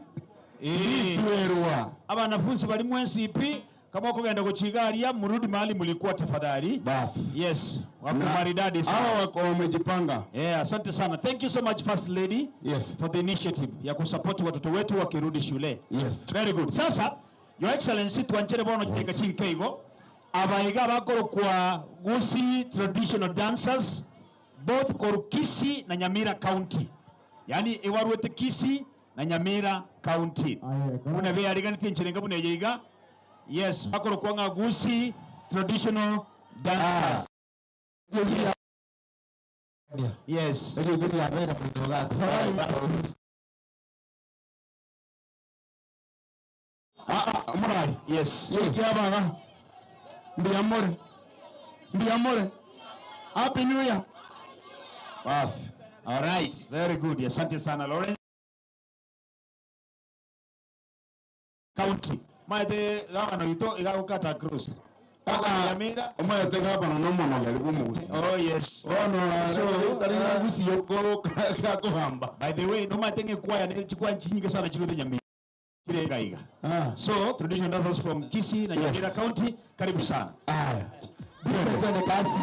Mbitwerwa.
Abanafunzi bari mwensi pi kama okogenda gochiga aria murudi mahali mulikuwa tafadhali.
Bas.
Yes, wako
Na
maridadi sana.
Hawa wako wamejipanga.
Yeah, asante sana. Thank you so much First Lady.
Yes.
For the initiative ya kusupport watoto wetu wakirudi shule.
Yes.
Very good. Sasa Your Excellency twanchere bono chitenga chinkeigo abaiga bakorokwa Gusii traditional dancers both koru Kisii na Nyamira County. Yaani ewaruete Kisii na Nyamira County. Buna beariganetie encherenga buna eye iga. Yes, bakorokwa ng'a Gusii traditional dancers. Yes. Yes.
Murai.
Yes.
Kiabaga. Mbiyamore. Mbiyamore. Happy New Year. Bas.
All right. Very good. Asante sana Lawrence. County. Maete gavana ito igagukata cruise. Nyamira.
Omwete gavana no monogeri bw'omugusi.
Oh yes.
Ono
So,
tari na gusi yoko kakuhamba.
By the way, no matter ngekwaya ne chikwa chinyingi sana chiro Nyamira. Chire gaiga. So, traditional dancers from Kisii na Nyamira County, karibu sana.
Aya.
Twende kazi.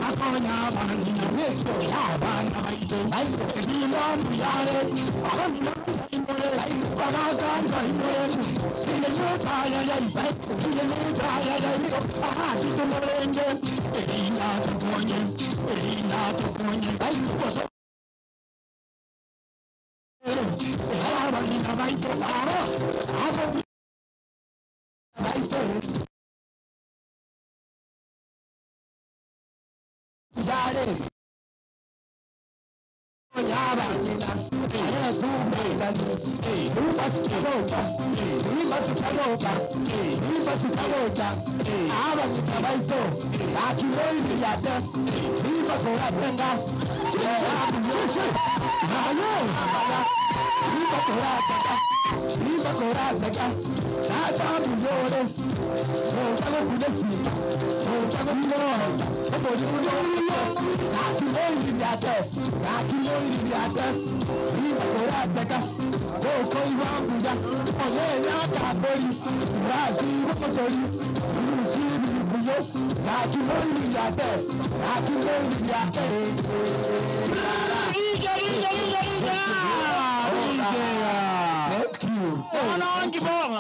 Bakonya abang'ina abana baito ebinda mbuyare abang'ina mbaimore bagaka mbaimore iyenutayayai iyenutayayai ahatitumorenge erinda tukonye erinda tukonye abang'ina baito aba abo baito yare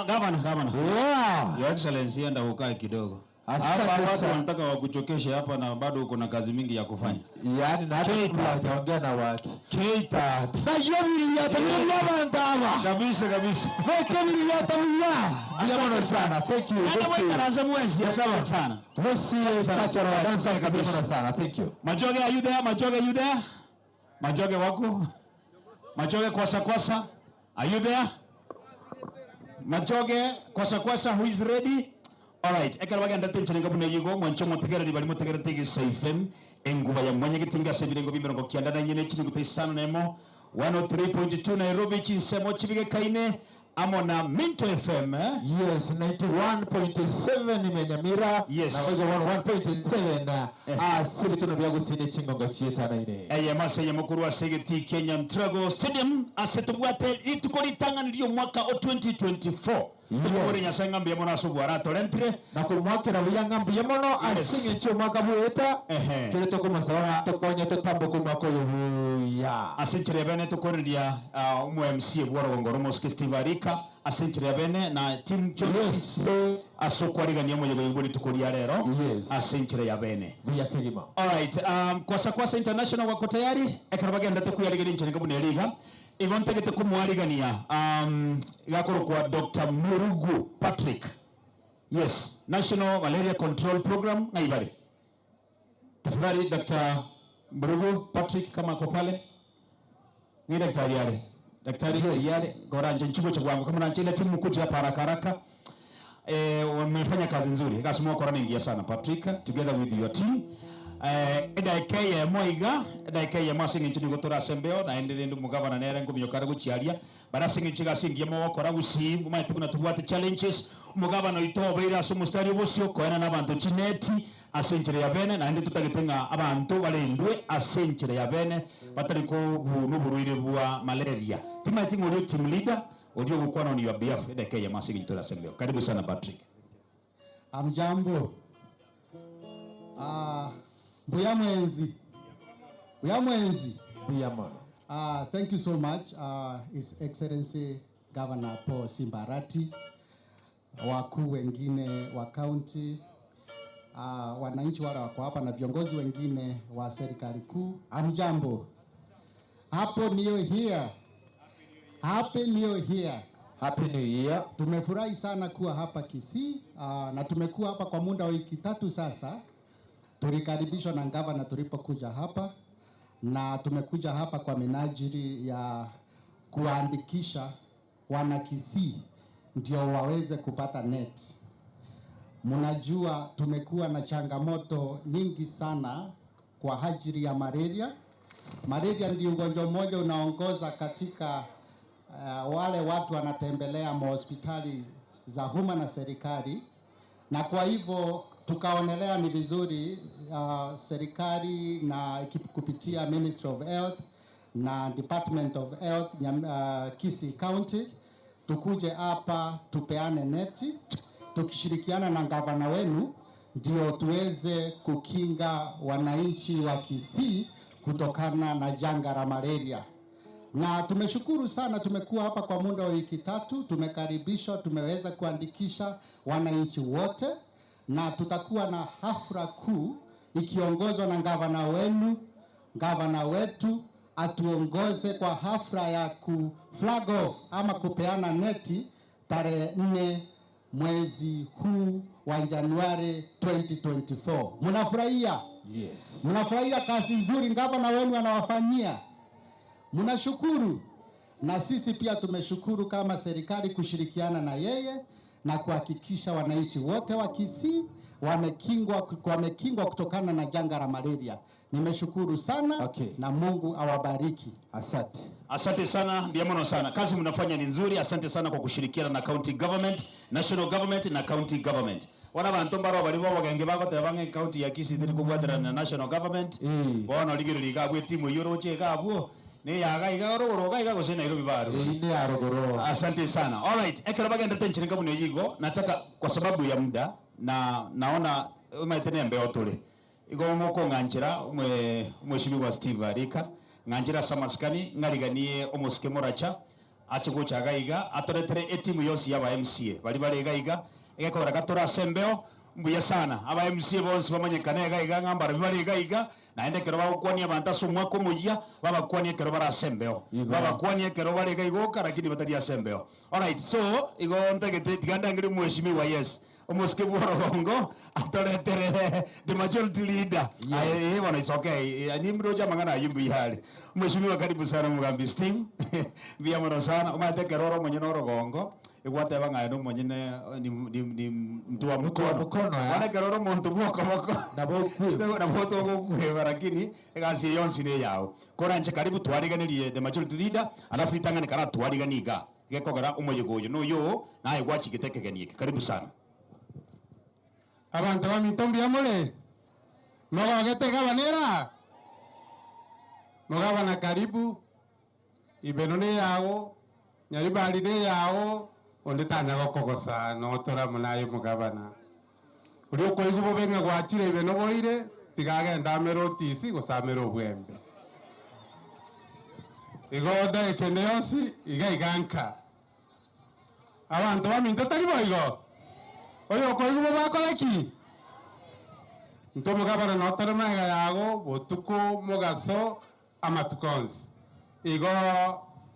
Gavana, gavana. Your Excellency, enda ukae kidogo.
Asante
Hapa watu
sana.
wanataka wakuchokeshe hapa na bado uko na kazi mingi ya kufanya.
Yani na hata kabla hajaongea na watu.
Keita.
Na hiyo bili ya tabia ya bandama.
Kabisa kabisa.
Weke bili ya tabia. Asante sana. Thank you.
Hata wewe karaza mwezi. Asante sana.
Messi cultural dancer kabisa sana. Thank you.
Majoge, are you there? Majoge, are you there? Majoge wako? Majoge kwasa kwasa. Are you there? Majoge kwasa kwasa who is ready? All right. Ekero bagenda tenchene ngabune yigo mwancho motegereri bari motegerete Gisa FM enguba ya mwanya gitinga sebirengo bimirongo kianda na nyene chini gutaisano nemo 103.2 Nairobi chinsemo chibige kaine amo na Minto FM eh?
Yes, 91.7 Imenyamira.
Yes.
Na ozo 101.7 asili tuno bya gusine chingongo chietana ine.
Eye mase mukuru wa segeti Kenya Mtrago Stadium asetubwate rituko ritang'anirio mwaka o 2024 tukore nyasaye ng'ambi mono ase obwara atorentire
Na kumwakira buya ng'ambi mono asinge ncho mwaka bueta.
Ehe.
Kile tokumasaba tokonye totambuka mwaka oyo buya.
ase enchera bene tukoreria omo MC bworogongoro mosike Steve Arika ase enchera bene na team Chelsea ase okwarigania omoyego bwe rituko ria rero ase enchera ya bene
Buya kegima.
Alright, Kwasa Kwasa International wako tayari ekero bagendete kwiyarigeria enchera ngabuna eriga igo ntegete kumwarigania gakorwo kwa Dr. Murugu Patrick yes National Malaria Control Program ng'aibare tafadhali Dr. Murugu Patrick kama ako pale ni daktari yale daktari yes. Yale goranje nchugo cha bwangu kama nanje ile timu kuja hapa haraka haraka eh, wamefanya kazi nzuri gasimo kora ningia sana Patrick together with your team eh edaika ya moiga edaika ya masingi nchini gotora sembeo na endere ndu mugabana nere ngumyo kare guchiaria barasingi nchiga singi mo gokora gusi mumaite kuna tubwate challenges mugabana ito beira ase mustari obosio koena n'abantu chineti ase enchera ya bene naende tutagete ng'a abanto barendwe ase enchera ya bene batari kobuna oborwaire bwa malaria timaeti ng'a orio team leader orio ogokwana on your behalf edaka ya masingi nchitora sembeo karibu sana Patrick
Amjambo. Ah, Mbuya mwenzi. Mbuya mwenzi.
Mbuya mono.
Thank you so much, His Excellency Governor Paul Simbarati, wakuu wengine wa county, wananchi wale wako hapa na viongozi wengine wa serikali kuu. Amjambo. Hapo New Year. Happy New Year.
Happy New Year.
Tumefurahi sana kuwa hapa Kisii na tumekuwa hapa kwa muda wa wiki tatu sasa. Tulikaribishwa na gavana tulipokuja hapa na tumekuja hapa kwa minajili ya kuwaandikisha wana Kisii ndio waweze kupata net. Mnajua tumekuwa na changamoto nyingi sana kwa ajili ya malaria. Malaria ndio ugonjwa mmoja unaongoza katika wale watu wanatembelea mahospitali za umma na serikali, na kwa hivyo tukaonelea ni vizuri serikali na kupitia Ministry of Health na Department of Health Kisii County tukuje hapa tupeane neti tukishirikiana na gavana wenu ndio tuweze kukinga wananchi wa Kisii kutokana na janga la malaria. Na tumeshukuru sana, tumekuwa hapa kwa muda wa wiki tatu, tumekaribishwa, tumeweza kuandikisha wananchi wote, na tutakuwa na hafla kuu ikiongozwa na gavana wenu, gavana wetu atuongoze kwa hafla ya ku flag off ama kupeana neti tarehe nne mwezi huu wa Januari 2024. Mnafurahia?
Yes.
Mnafurahia kazi nzuri gavana wenu anawafanyia? Mnashukuru? Na sisi pia tumeshukuru kama serikali kushirikiana na yeye na kuhakikisha wananchi wote wa Kisii wamekingwa, wamekingwa kutokana na janga la malaria. Nimeshukuru sana okay. Na Mungu awabariki.
Asante.
Asante sana Mbiamono sana, kazi mnafanya ni nzuri. Asante sana kwa kushirikiana na county government, national government na county government. Wana bantu mbaro bari bo bagenge bagoteba ng'e county ya Kisii tiri kobwaterana na national government bono rigereria iga abwo etimu eywo oroche iga abwo neyaga iga rogoro iga iga gose Nairobi baro
Ine ya rogoro.
Asante sana. All right, ekero bagendete nchiringa buno yigo nataka kwa sababu ya muda na naona umaete nembe otore igo mokong'anchera mwe mheshimiwa Steve Arika ng'anchera samaskani ng'ariganie omosike moracha ache gochaga iga atoretere etimu yonsi yaba MCA bari bare iga iga egekora gatora asembeo mbuya sana aba MCA bonsi bamanyekane iga iga ng'ambara bari iga iga naende ekero bagokwania abanto ase omwaka omoyia babakwanie ekero bare ase embeo babakwanie ekero bare iga igoka lakini batari ase embeo alright so igo ntagete tiga ndangere mheshimiwa yes omosike bwa orogongo atoretere the majority leader yes. Aye, it's okay nimroja mang'ana aywo mbuya are mheshimiwa karibu sana mugambi Steve mbuya mono sana omanyete ekero ore omonyene orogongo egwateba ng'aye na omonyene ni, ni, ni mtu wa mkono bono ekero ore omonto bwa okoboko nabo togokweba lakini egasi yonsi ne yao koranche karibu twariganirie the majority leader alafu itang'ani kara twarigani iga gekogera omoyego oyo noyo naye gwachigete ekegeni eke karibu sana
Abantu ba mitombi amore mogogete gabanera mogabana karibu ibeno ne yago nyaribari ne yago onde tanya gokogosa notora munayo mugabana uri okoigwa bobe ng'a gwachire ibeno boire tigagenda amere otisi gose amere obwembe igo ndageka yonsi iga iganka abanto baminto tari boigo oyo okoigwa bakora ki nto mugabana notore maega yago botuko mogaso amatuko onsi igo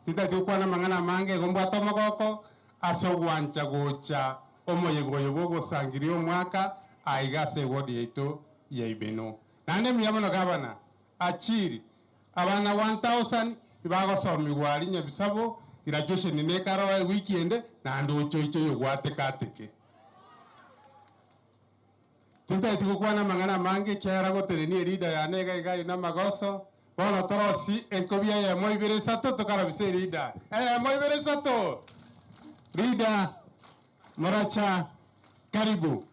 titati gokwana amang'ana amange igo mbwate omogoko ase ogwancha gocha omoyego oyo bogosangiria omwaka aiga ase ewodi yaito ya ibeno naende mbuya mono gabana achiri abana 1000 ibagosomigwa aria nyabisabo graduation nekaro ewiki ende naende ochoicho yogwateka ateke tintaeti gokwana amang'ana amange kiagera gotenenia erida yane iga iga ina amagoso bono torosi enkobi eyemo ibere isato tokarabisa erida eyemo ibere isato rida moracha karibu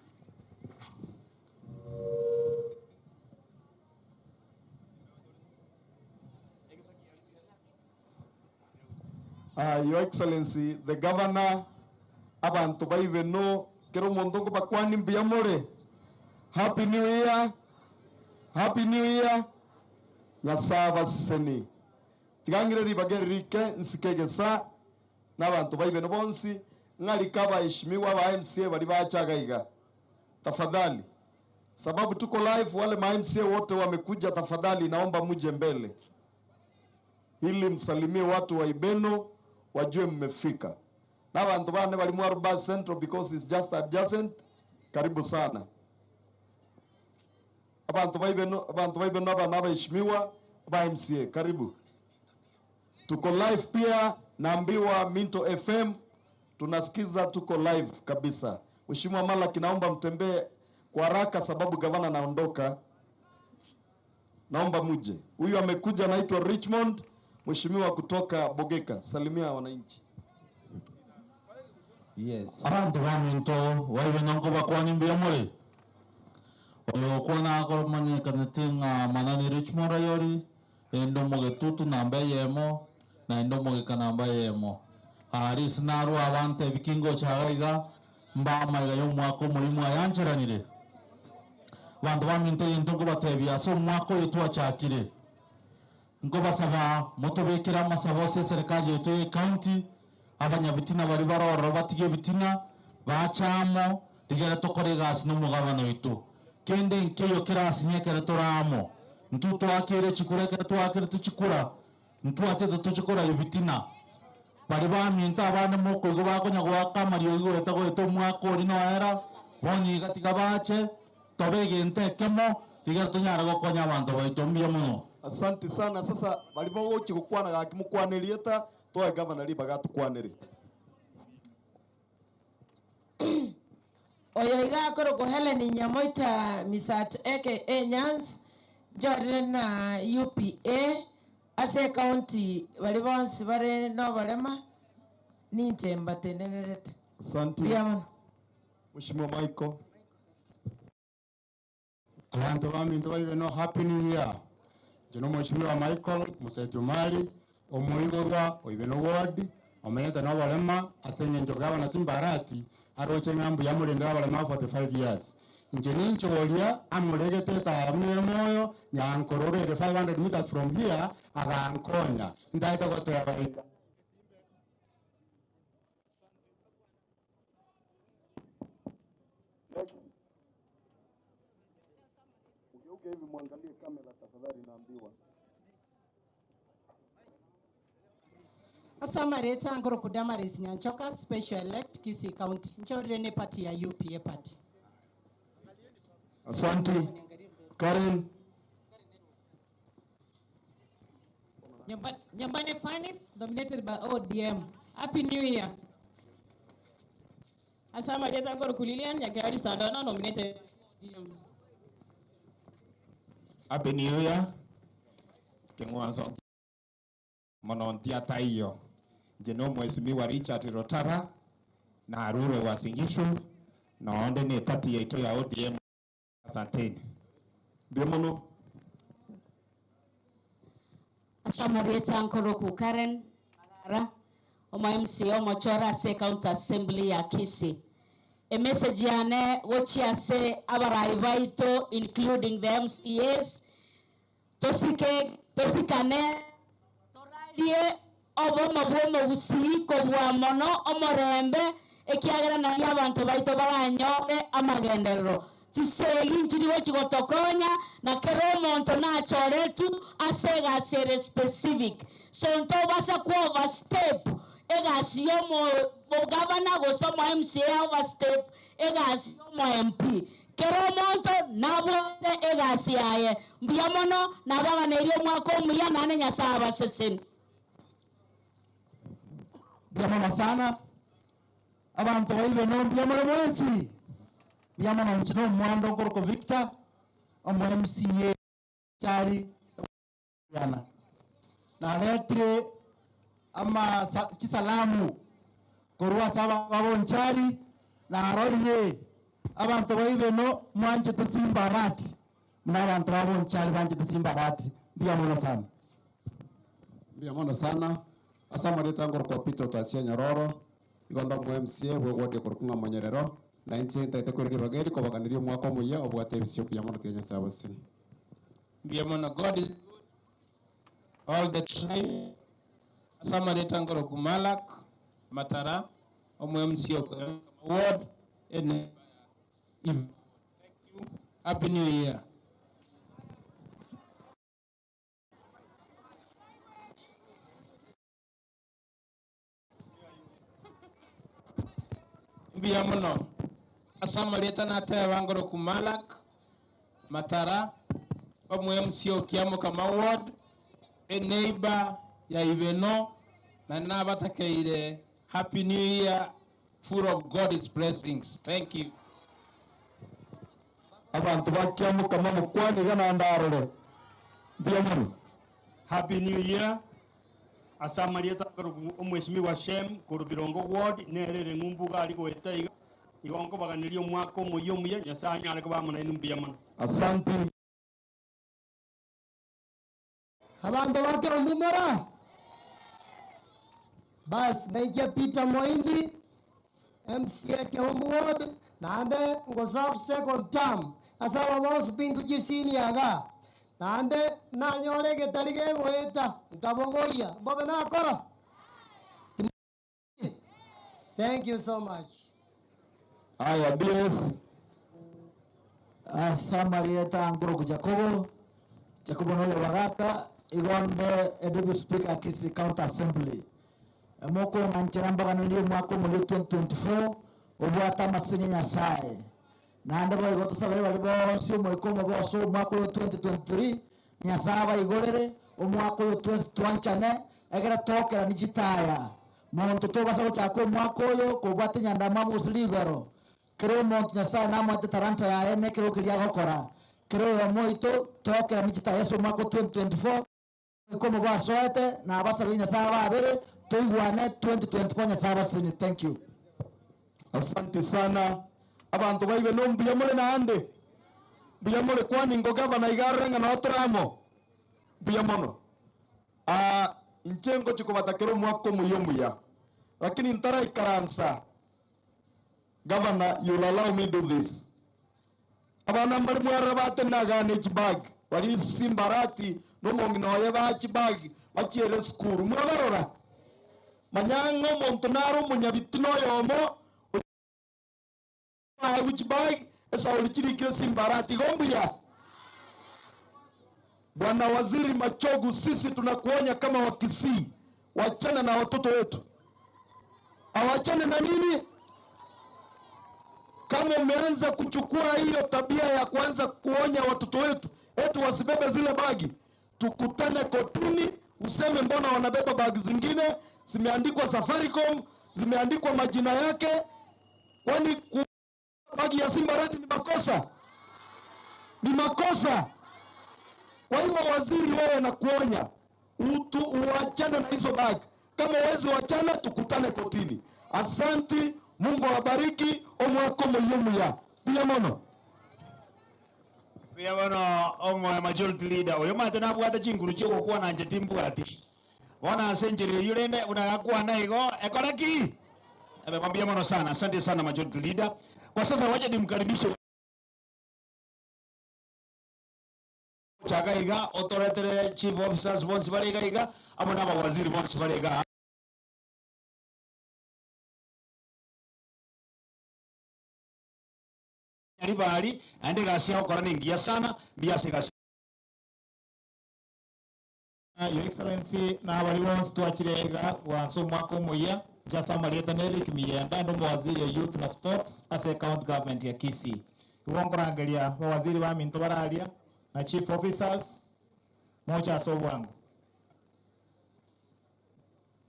Your Excellency, the Governor, abantu baibeno, kero omonto nkobakwani mbuya more. Happy New Year. Happy New Year. Nyasaye abaseseni. Tigangire ribaga ririke nsike egesa na abantu baibeno bonsi ng'arike abaheshimiwa aba MCA bari bachaga iga. Tafadhali. Sababu tuko live, wale ma MCA wote wamekuja, tafadhali naomba muje mbele ili msalimie watu wa Ibeno wajue mmefika. Na bantu bane bali Mwaruba Central because it's just adjacent. Karibu sana. Abantu ba Ibeno, abantu ba Ibeno aba n'abaheshimiwa ba MCA, karibu. Tuko live pia, naambiwa Minto FM tunasikiza, tuko live kabisa. Mheshimiwa Malaki, naomba mtembee kwa haraka sababu gavana naondoka. Naomba muje. Huyu amekuja anaitwa Richmond, mheshimiwa kutoka Bogeka. Salimia wananchi.
Yes.
Abantu ba Minto waibeno nkobakwani mbuya more oyo okwana akomanyekanete ng'a manani Richmond ayori ende omogetutu namba eyemo naende omogeka namba eyemo ari ase narwa abantu ebikingo chaga iga mbamaiga ya omwaka omorimo ayancheranire. Abanto baminto egento nkobatebia ase omwaka oyo twachakire, nkobasaba motobekere amasabo ase eserekari yaito ya ecounty, abanyabitina baria bare ororo batige ebitina, bache amo, rigere tokore egasi na omogabana oito. Kende nkeiyo kerasinye ekere tore amo. Intwe twakeire chikura ekere twakerete chikura, ntwachete toche koraya ebitina. Baria baminto abande mokoigwa bakonya goaka amariogi goeta goeta omwaka oria noera, bono iga tiga bache, tobe egento ekemo, rigere tonyare gokonya abanto baito. Mbuya mono.
Asanti sana sasa baria bogochia gokwana gaki mokwane erieta toe gavana ribaga atokwanere.
Oyo iga akorokwa Hellen Nyamoita Misat aka Nyans, nchorire na UPA ase ecounty baria bonsi bare noborema ninche mbatenenerete.
Asante.
Mbuya mono.
Mheshimiwa Michael.
Abanto baminto baibe no happy new year. Inche no Mheshimiwa Michael Museti Omari, omoigorwa o Ibeno ward, omenyete na oborema ase eng'encho gavana Simba Arati aroche ng'a mbuya amorendere abarema 45 years. Inche ninche oria amoregete etara buna ere moyo, nyankororo ere 500 meters from here, agankonya. Ntaete goteba iga.
Ugeuke hivi mwangalie kamera tafadhali, naambiwa.
Ase amareta ngoro Damaris Nyanchoka, special elect Kisii County. Nchorire ne party ya UPA party.
Asante. Karen.
Nyambane Fanis, nominated by ODM. Happy New Year. Ase amareta ngoro Lilian Nyakirari Sandana, nominated by ODM.
Happy New Year. King'wanso mono ntiataiyo nje no mheshimiwa Richard Rotara na Arure wa Singishu na onde ni party yaito ya ODM. Asanteni.
Ndio mono.
Asamarieta Nkoroku Karen Marara, omo MCA omochora ase county assembly ya Kisii. Emessage yane gochia ase abarai baito including the MCAs tosike tosikane torarie obomo bwa omogusii kobua mono omorembe ekiagera nari abanto baito baranyore amagenderero chisegi nchirigo chigotokonya na kero omonto nachoretu ase egasi ere specific so ntobasa ku overstep egasi ya omogavana gose omo MCA overstep egasi ya omo MP kero omonto nabwate egasi yaye mbuya mono nabaganeirie omwaka omuya nane Nyasaye abaseseni.
Mbuya mono sana abantu baibe no mbuya mono mwensi mbuya mono nche no omwando nkorokwa Victor omo MCA chari yana naretire ama chisalamu korwa ase ababonchari narorire abantu baibe no mwanchete Simba Arati muna abantu babonchari banchete Simba Arati mbuya mono sana.
Mbuya mono sana ase amareta ngorokwa Peter Otachia Nyororo igondo mo MCA bwe ward korokwa ng'a Monyerero na inche ntaete kwereria bageri kobaganiria omwaka omuya obwate ebisio mbuya mono tiga Nyasaye abasini.
Mbuya mono. God is good all the time. Ase amareta ngorokwa Malak Matara omo MCA ward ene. Thank you. Happy New Year. Mbuya mono. Ase amareta nateba ngorokwa Malak Matara omo MCA Okiamokama ward eneighbor ya Ibeno na nabatakeire Happy New Year full of God's blessings. Thank you.
Abantu bakiamukama mukwaniga na ndarore. Mbuya mono.
Happy New Year. Ase amareta omheshimiwa Shem Korubirongo ward nerere ng'umbuga ari goeta iga igo nkobaganiria omwaka omuya omuya Nyasaye anyare koba amo nainwe mbuya mono.
Asante.
Abantu bakero mumora bas naikia Peter Moindi MCA Keumbu ward naambe ngoserve second term
Ase aba bonsi pintu chisini iga, naende nanyora egetari gegoeta, nkabogoria, mbobe nakora. Thank you so much.
Aya DS.
Ase amarieta nkoroku Jacobo, Jacobo noyo bagaka, igonde Deputy Speaker Kisii County Assembly. Mokong'anchera mbaganĩrie omwaka omoyio 2024 obwate amasenye Nyasaye. Naende boigo tosabere bari bonsi omoika omoboso omwaka oyo 2023 Nyasaye abaigorere omwaka oyo twanchane egere tokerani chitaya. Monto tobasa gochaka omwaka oyo kobwate nyandama gose rigoro. Kero omonto Nyasaye namwate talanta yaye nekero keria agokora. Kero oyo moito tokerani chitaya ase omwaka 2024 komo basoete na abasabire Nyasaye babere toigwane 2024 Nyasaye abasene. Thank you.
Asante sana abantu baibe no mbuya more naende mbuya more kwani ngo gavana igarre ng'a notoramo mbuya mono. Ah, inche ngochi kobatakera omwaka omuya omuya, lakini ntaraikaransa. Governor, you'll allow me do this. Abana mbari mwarora batenagana echibag bari Simbarati nomong'ina oye bachibag bachiere esukuru mwabarora manyang'a omonto nare omonyabiti noyomo aegu chibag esauri chirikire Simbarati igo mbuya. Bwana Waziri Machogu, sisi tunakuonya kama Wakisii, wachana na watoto wetu, awachane na nini? Kama umeanza kuchukua hiyo tabia ya kuanza kuonya watoto wetu eti wasibebe zile bagi, tukutane kotini, useme mbona wanabeba bagi zingine zimeandikwa Safaricom, zimeandikwa majina yake. Kwani bagi ya Simba Red ni makosa? Ni makosa. Kwa hivyo waziri, wewe nakuonya utu uachane na hizo bagi. Kama huwezi wachana, tukutane kotini. Asanti, Mungu awabariki. Omwaka omuya mbuya mono.
Mbuya mono omwe majority leader oyo mate nabwate chinguru chiogokwana nche timbwati bona ase enchera eywo rende buna gakwana igo ekora ki ebe mbuya mono sana. Asante sana majority leader. Kwa sasa wacha nimkaribishe chaga iga otoretere chief officers bonsi bare iga iga amo na abawaziri bonsi bare iga. Bari naende gasi agokora nengiya sana mbiase gasi.
Your Excellency na abari bonsi twachirega gwansa omwaka omuya jasa amarieta na Eric Miyenda ndo omowaziri ya Youth na Sports ase county government ya Kisii. Igo nkorangeria bawaziri ba minto bararia na chief officers mocha ase obwango.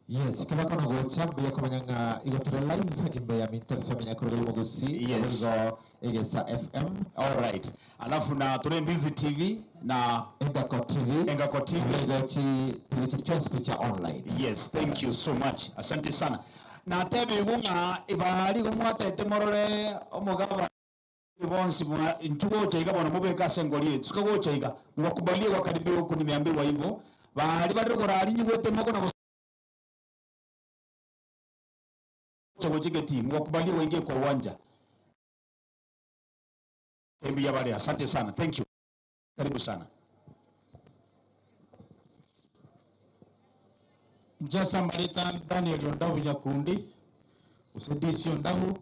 Yes, kibako no gocha mbuya komanya ng'a igotere live imbe ya Minto FM nyakorere Mugusi.
Yes.
Igo Egesa FM.
All right. Alafu na tule Ndizi TV na
Engako TV.
Engako TV.
Igo chi TV chonsi picha online.
Yes, thank you so much. Asante sana. Na tebe ng'a ibari gomwatete morore omogaba bonsi mwa ntugocha iga bona mubeka ase engori yetu tukagocha iga mwakubalie wakaribia huku nimeambiwa hivyo bari bari korari nyigwete moko na gochike mwakubalie waingie kwa uwanja. Hebu ya bale, asante sana. Thank you. Karibu sana.
Njasa Marita Daniel Ondabu Nyakundi usaidizi Ondabu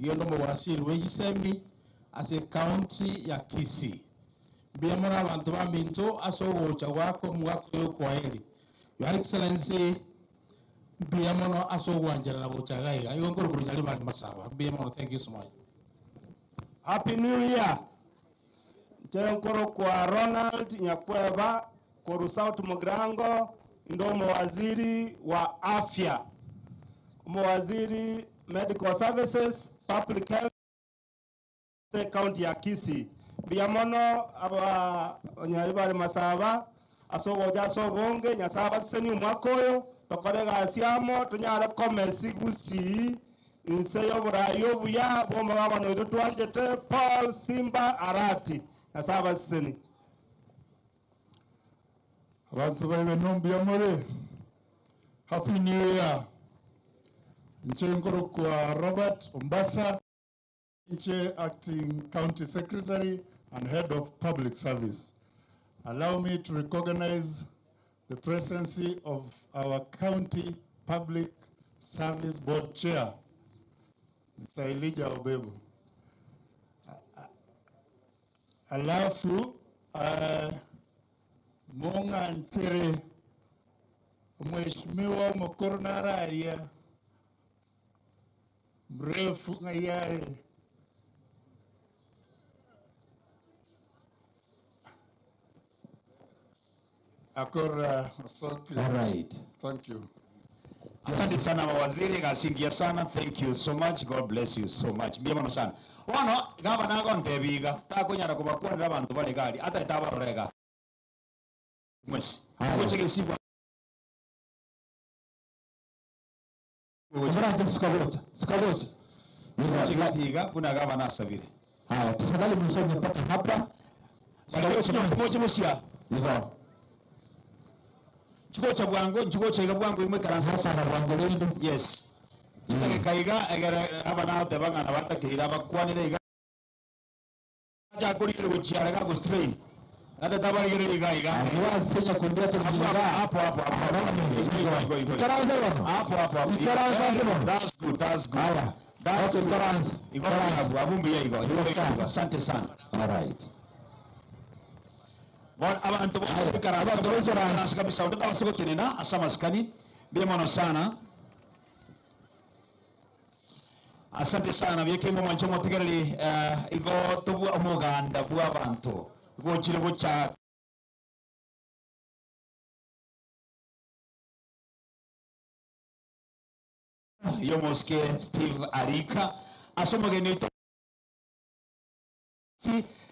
iyo ndo muwasiri w'egisembi ase county ya Kisii. Mbuya mono abantu ba minto ase ogocha gwako omwaka oyo kwaheri. Your Excellency mbuya mono ase ogwancherana gocha iga iga igo nkorokoro nyari bari masaba. Mbuya mono, thank you so much.
Happy New Year. Nchenkoro kwa Ronald Nyakweba koru South Mugirango ndo mwaziri wa afya, mwaziri medical services, public health county ya Kisii. Mbuya mono aba onyari bari masaba asogoja asobonge Nyasaye abaseseni omwaka oyo tokore egasi amo tonyare komesi Gusii inse y'oburayi obuya bwoma baba noito twanchete Paul Simba Arati. Nyasaye abaseseni.
Abantu baibe nombuya more. Happy New Year. Nche nkoro kwa Robert Ombasa, nche acting county secretary and Head of Public Service. Allow me to recognize the presence of our County Public Service Board Chair, Mr. Elijah Obebu. Alafu uh, mung'anchere Mheshimiwa Mukuru nararia mrefu ng'ayare akora asante.
All right.
Thank you.
Asante sana mawaziri, gasingia sana. Thank you so much. God bless you so much. Mbiya mono sana. Bono gavana agontebiga takonyara kobakwanera abanto bare gari ata etabarorega mwesi gochegesibwa
Sikagocha.
Gochegetiga buna gavana asabire.
Haya, tafadhali msonge mpaka hapa.
Moche mosia.
Igo.
Chikocha bwangu, nchikocha iga bwangu imwe karansa
sana bwangu lendo.
Yes. Chitageka iga egere abana tebang'ana batakeire abakwanire iga chakurire gochiara ga gostrain. Ata tabarigere iga iga.
Senya kundia
tukiga. Hapo hapo hapo. Igo igo.
Ikaranza bwana.
Hapo hapo hapo.
Ikaranza bwana.
That's good, that's good.
Haya.
That's good.
Ikaranza.
Igo hapo abumbi igo. Igo. Asante sana.
All right.
Bon, abantu bose kabisa ndabasugutinina asamasikani bimono sana asante sana byekimo mwancho motigereri eh, igo tubwa omuganda bwa abantu gochire gocha yomoske Steve Arika asomogeni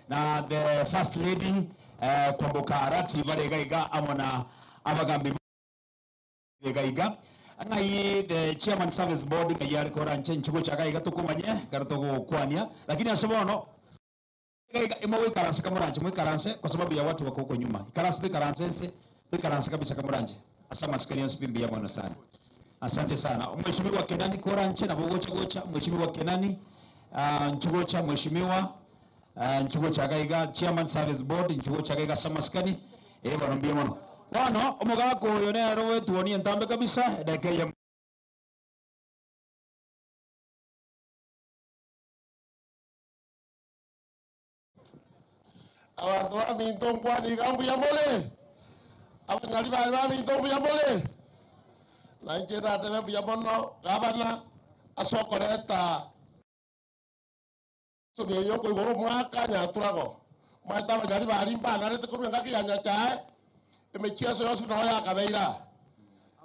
na the first lady eh, kwamboka arati baregaiga amona abagambi regaiga ng'ai the chairman service board ng'ai ari kora nche nchugo chagaiga tukumanye karo tugukwania lakini asobono gaiga imo ikaranse kamuranje mwikaranse kwa sababu ya watu wako huko nyuma ikaranse tuikaranse nse tuikaranse kabisa kamuranje asama sikani nsipimbi ya mwana sana asante sana mheshimiwa Kenani kora nche na bogocha gocha mheshimiwa Kenani uh, nchugocha mheshimiwa uh, nchugo chagaiga chairman service board nchugo chagaiga samaskani eh bano mbie mono bono omogaka oyo nero wetuonie ntambe kabisa dakika ya
abantu baminto nkwaniga mbuya mole abanyali bali baminto mbuya mole nainche natebe mbuya mono gavana asokoreta sogeyo koigoro omwaka nyaturago maete abanyali bari mbanarete korwa engaki ya nyachae emichieso yonsi noyo yakabeira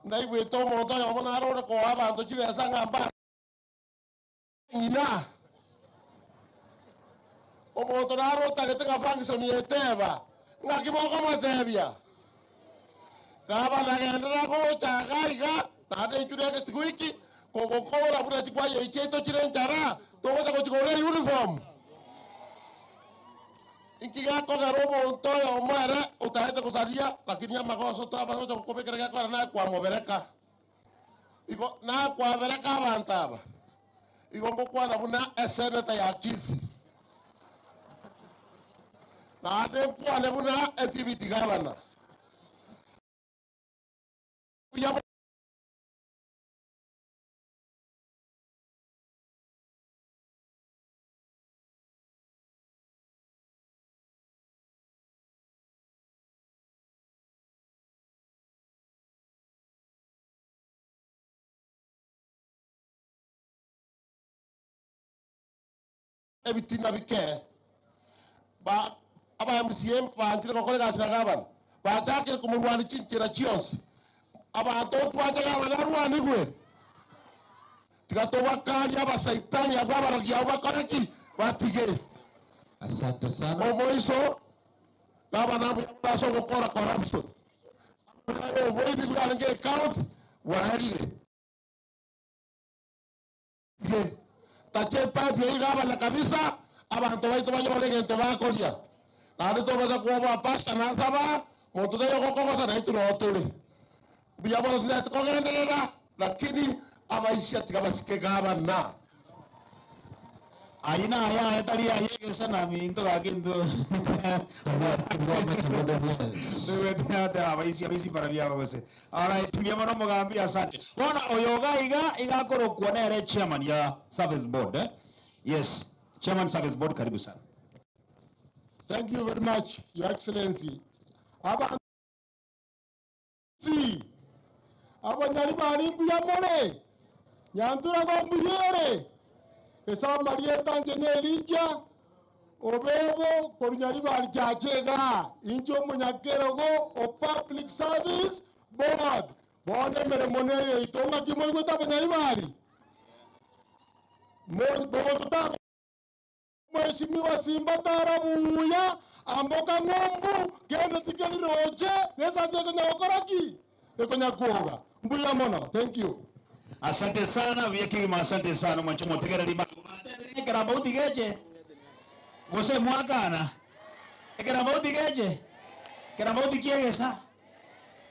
naigwete omonto oyomo narore koa abanto chibesa ng'a mba ng'ina omonto narotagete ng'a function yeteba ng'aki bokomotebia gaba nagendera gocha iga iga naende inchure egesiku iki kogokora buna chikwaya ichiaito chire enchara togocha gochigora uniform inki gakogera omonto oyo omwere otaete gosaria lakini amagoso twabagocha gokobekera gekora nakwamobereka igo nakwabereka abanto aba igo ngokwana buna eseneta ya Kisii naende nkwane buna efibiti gavana buya ebitina bike ba aba MCM banchire gokora egasi na gavana bachakire komorwani chinchera chionsi abanto otwache gavana arwanigwe tiga tobakaria abasaitani abwo abarogi abo bakore ki batige
Asante sana.
omoiso gavana ase ogokora corruption oboibi bwarenge ecounty bwarire tache pipe eywo gavana kabisa abanto baito banyore egento bakoria naende tobaza kuoba pasta nasaba monto tayo gokogosa naitwe noo tore buya bono tindati kogenderera lakini abaisia tiga basike gavana.
Ayi na aya aya tari aye egesa na minto gaki intwe. Abaisi abaisi bara biabo gose. Alright, mbuya mono omogambi asante. Bono oyo iga iga iga akorokwa nere chairman ya service board eh? Yes, chairman service board karibu sana.
Thank you very much, Your Excellency. Abansi, abanyari bari mbuya more, nyanturago mbuya ere, ase amarieta inche na Elijah, obebo korwa Nyaribari Church igaa, inche omonyakerogo o Public Service Board. Bono emeremo neye yaito ng'aki moigwete abanyaribari? Mo- bogoto ta Mheshimiwa Simba tara buya, amboka ng'umbu, kende tikeri roche, nesanse ekonya gokora ki? Ekonya kwoga. Mbuya mono. Thank you.
Asante sana buya kegima asante sana mwanche motegereri ekerambauti geche gose mwakana ekerambauti geche ekerambauti kiegesa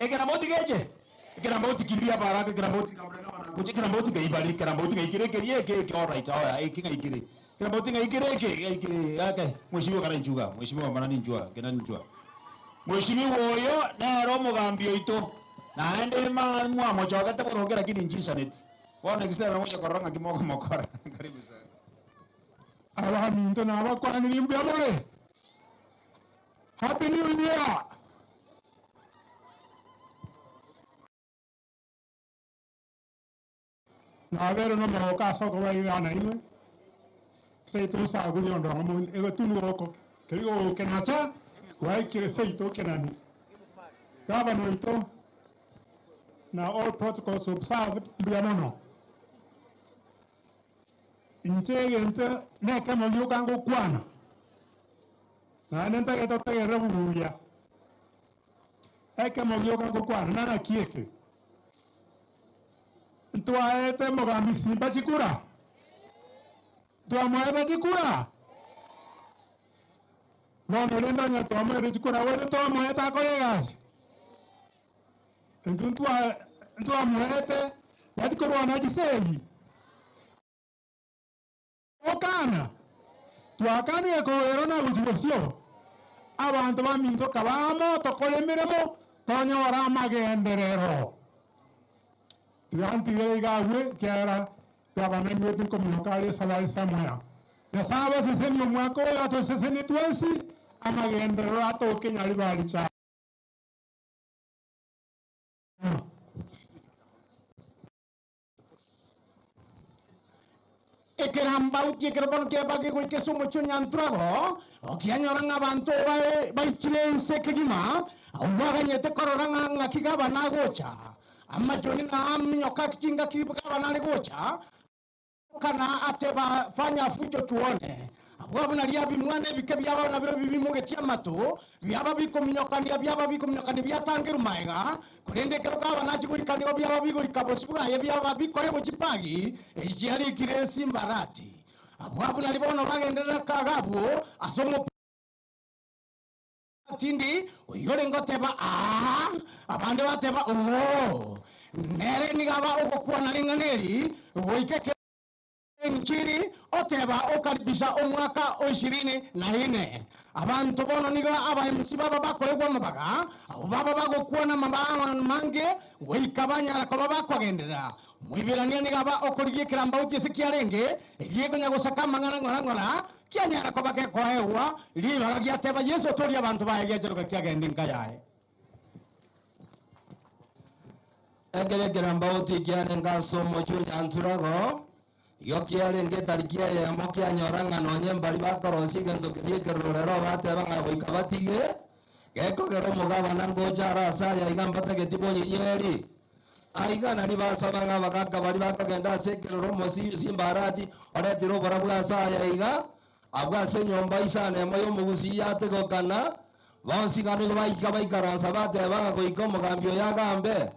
ekerambauti geche ekerambauti kimbia baraka ekerambauti ekerambauti gaibari ekerambauti gaikire ekeri eke eke alright oya eke gaikire ekerambauti gaikire eke gaikire ake mheshimiwa kara nchuga mheshimiwa manani nchua kenani nchua mheshimiwa oyo nere omogambi oito naende ma mwamochogete boronge lakini nchisaneti bono next time mocha korora ng'aki mokomokora karibu sana
Abaminto na abakwanire mbuya more. Happy New Year. Nabere nomogoka ase okobaigana nainwe seito nsaguria ondongo mo egotunu goko keri gokenacha gwaikire seito okenani gavana oito na all protocols observed mbuya mono inche egento nekemo gioka ngokwana naende ntagete otegerere buya ekemo gioka ngokwana nana eke ntwaete mogambi Simba chikura twamwete chikura bono rende onye twamwete chikura gose twamwete akore egasi intwe ntwamwete bachikorwana chisegi okana twakanire kogera na gochi bosio abanto baminto kabamo tokore emeremo tonyora amagenderero tigantigere iga abwe kiagera twabanenywete nkominyoka are esabari somewhere Nyasaye abasesenie omwaka oyo atosesenie twensi amagenderero atoke Nyaribari cha
Ekerambauti ekero bono kiaba kegoika ase omochie o Nyanturago, okianyora ng'a abanto bae baichire ense kegima, abwo baganyete korora ng'a ng'aki gavana agocha. Amachoni na aminyoka chingaki gavana are gocha, kana ateba fanya fujo tuone. Abwo abwo nario abimwana ebike biabo nabio bibimogetie amato, biaba bikominyokania biaba bikominyokania biatangerwa maega, korende ekero gavana achia goika nigo biaba bigoika bosio bwaye biaba bikoegwa chipagi, echi chiarikire simbarati. Abwo abwo nario bono bagenderera kaga abwo ase omo tindi oyio orenge goteba aa, abande bateba oo. Nere nigo aba ogokwana ring'ana eri goika ekero Enchiri oteba okaribisha omwaka o ishirini na ine. Abanto bono nigo aba MC baba bakoegwa amabaga, abwo baba bagokwana amabanga amange goika banyara koba bakogenderera. Moiberania nigo aba okorigia ekerambauti ase kiarenge, erio ekonya gosaka amang'ana ng'ora ng'ora, kianyara koba gekoegwa ribaga giateba Yeso otorie abanto baye giacheroka kiagenda enka yaye.
Ekero ekerambauti kiarenge ase omochie o Nyanturago, igo kiarenge etariki eyemo kianyora ng'a nonye mbari bakorosia egento keria ekerorero bateba ng'a goika batige, gekogera omogabana ngocha are ase aya iga mbatageti bonyinyeri. Aiga nari basaba ng'a abagaka baria bakogenda ase ekeroro omosi simbarati oretire oborabu ase aya iga, abwo ase enyomba isano emo y'omogusii yategokana, bonsi iga nigo baika baikaransa bateba ng'a goika omogambi oyo agambe.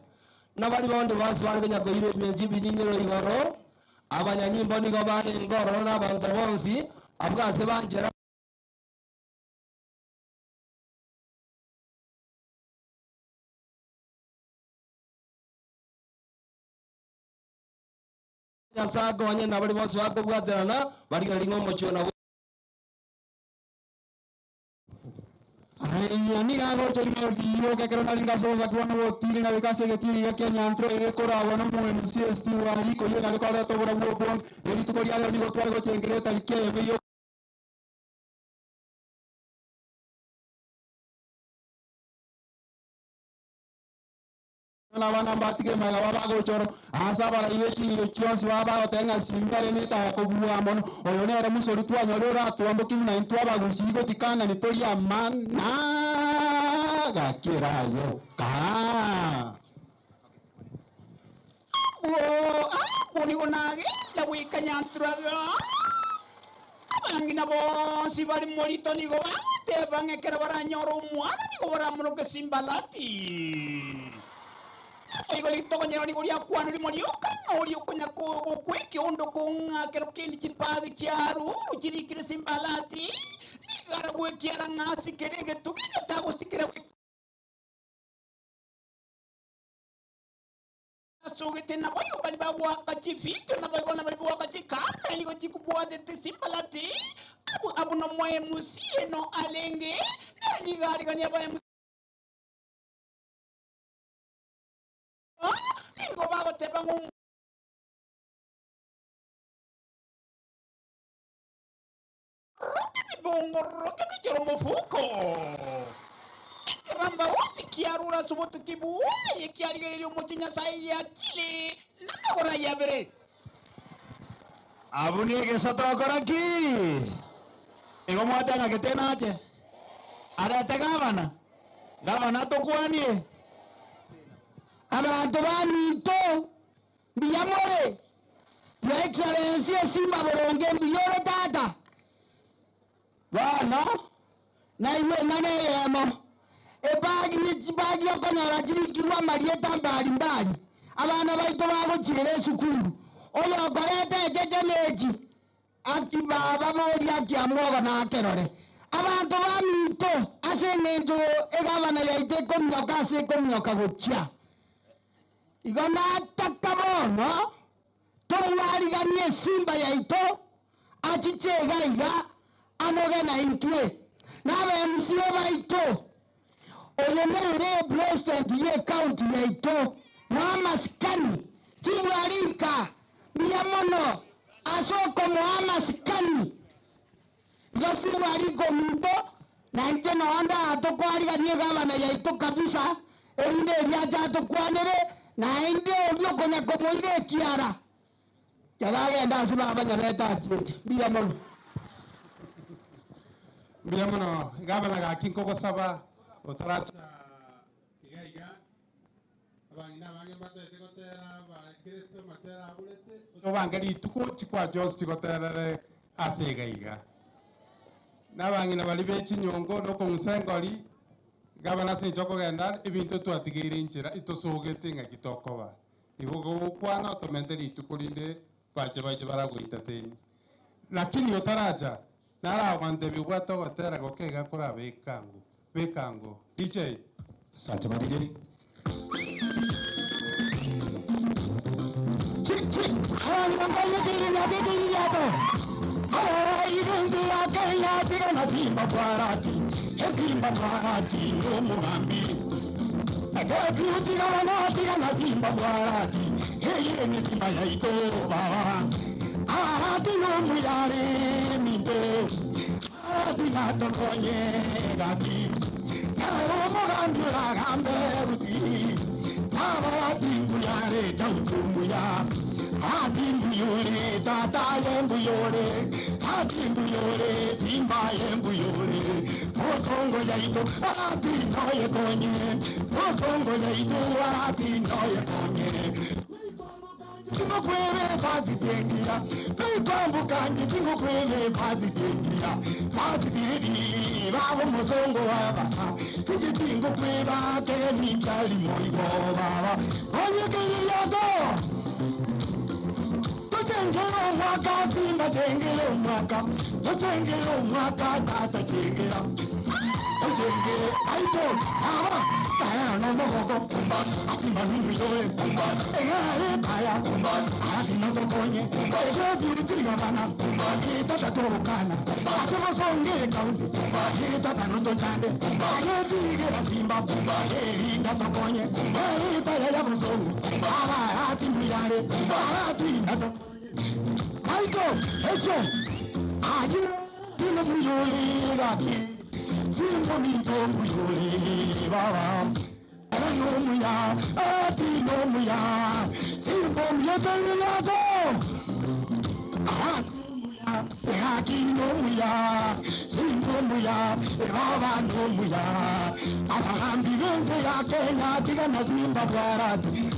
Nabari bonde bonsi bare konya koira ebienchi ebinyinyiro igoro, abanyanyimbo nigo barenge ororo na abanto bonsi, abwo ase banchera Nyasae akonye na baria bonsi bakobwaterana, barigererie ng'a omochie oyo nabwo.
Aya nigo agocha rimo rioka ekero narenge ase obobaki bwane bw'otiri ngabeka ase egetiri iga kia Nyanturo egekoragwa n'Omo-MC Steve Ariko oyio yare koreta oborabu obonge. Ne rituko ria rero nigo tware gochengera etariki eyemo eyio. Na abana mbatige magega babo bagochora aase abarai be ching'encho chionsi baba bagoteba ng'a simba ere netaya kobua mono. Oyo nere mosori twanyorire oratwambokie buna intwe abagusii gochia Kanani tori amana gaki erayo kaa.
Abwo, abwo nigo nagenda goika Nyanturaga. Abang'ina bonsi bare morito nigo bagoteba ng'a ekero baranyore omwana nigo baramoroke Simbalati. Naboigo ritogonyero nigo riakwanwa rimo rioka ng'a oria okonya gokwa ekeondo kong'a kero kende chipagi chia Haruru chirikire Simbalati, nigo aragwekiara ng'a asikere egetugi getagosikera. Asogete naboigo baria bagoaka chificho, naboigo na baria bagoaka chikamera nigo chikobwatete simbalati. Abwo abwo nomoemusie no arenge, nere nigo arigania abaemusie. Nigo bagoteba ng'a Roke bibongo, roke bichore omofuko. Ekerambauti kiarure ase obotuki bwaye kiarigereria omochie Nyasae yakire namagoro aye abere.
Abwo negeso tokora ki? Igo mwatang'a gete nache? Arete gavana, gavana atokwanie.
Abanto baminto, mbuya more? Your Excellency esimba boronge mbuya ore tata? Bono naigwe eng'ana eyemo, ebagi ne chibagi okonyora chirikirwe amarieta mbari mbari, abana baito bagochiera esukuru. Oyokoreta echeche nechi, aki baba boria aki amwogo nakerore. Abanto baminto ase eng'encho egavana yaito ekominyoka ase ekominyoka gochia. Igo nataka bono tomwariganie esimba yaito achiche iga iga anoge naintwe, na aba-MCA baito, oyo nere epresident ye ecounty yaito, mwamasikani, tibwarika mbuya mono ase okomoa amasikani. Igo sibwarika ominto, naintwe noo ndatokwariganie egavana yaito kabisa, erinde erio ache atokwanere, naende oria okonya komoira ekiara, tiga agende ase baba Nyabete achiete. Mbuya mono.
Mbuya mono gavana gaki nkogosaba otaracha iga iga abang'ina abange mbatagete gotera abakristo amatera aburete obange rituko chikwa chionsi chigoterere ase iga iga na abang'ina baria be chinyongo na okong'usa engori gavana ase eng'encho okogenda ebinto twatigeire enchera etosogete ng'aki tokoba igo gokwana otomente rituko rinde bache bache baragoentertain lakini otaracha Naragontebie obwate ogotera goke iga korabe ekango. Beka ango. DJ.
Asante Marige.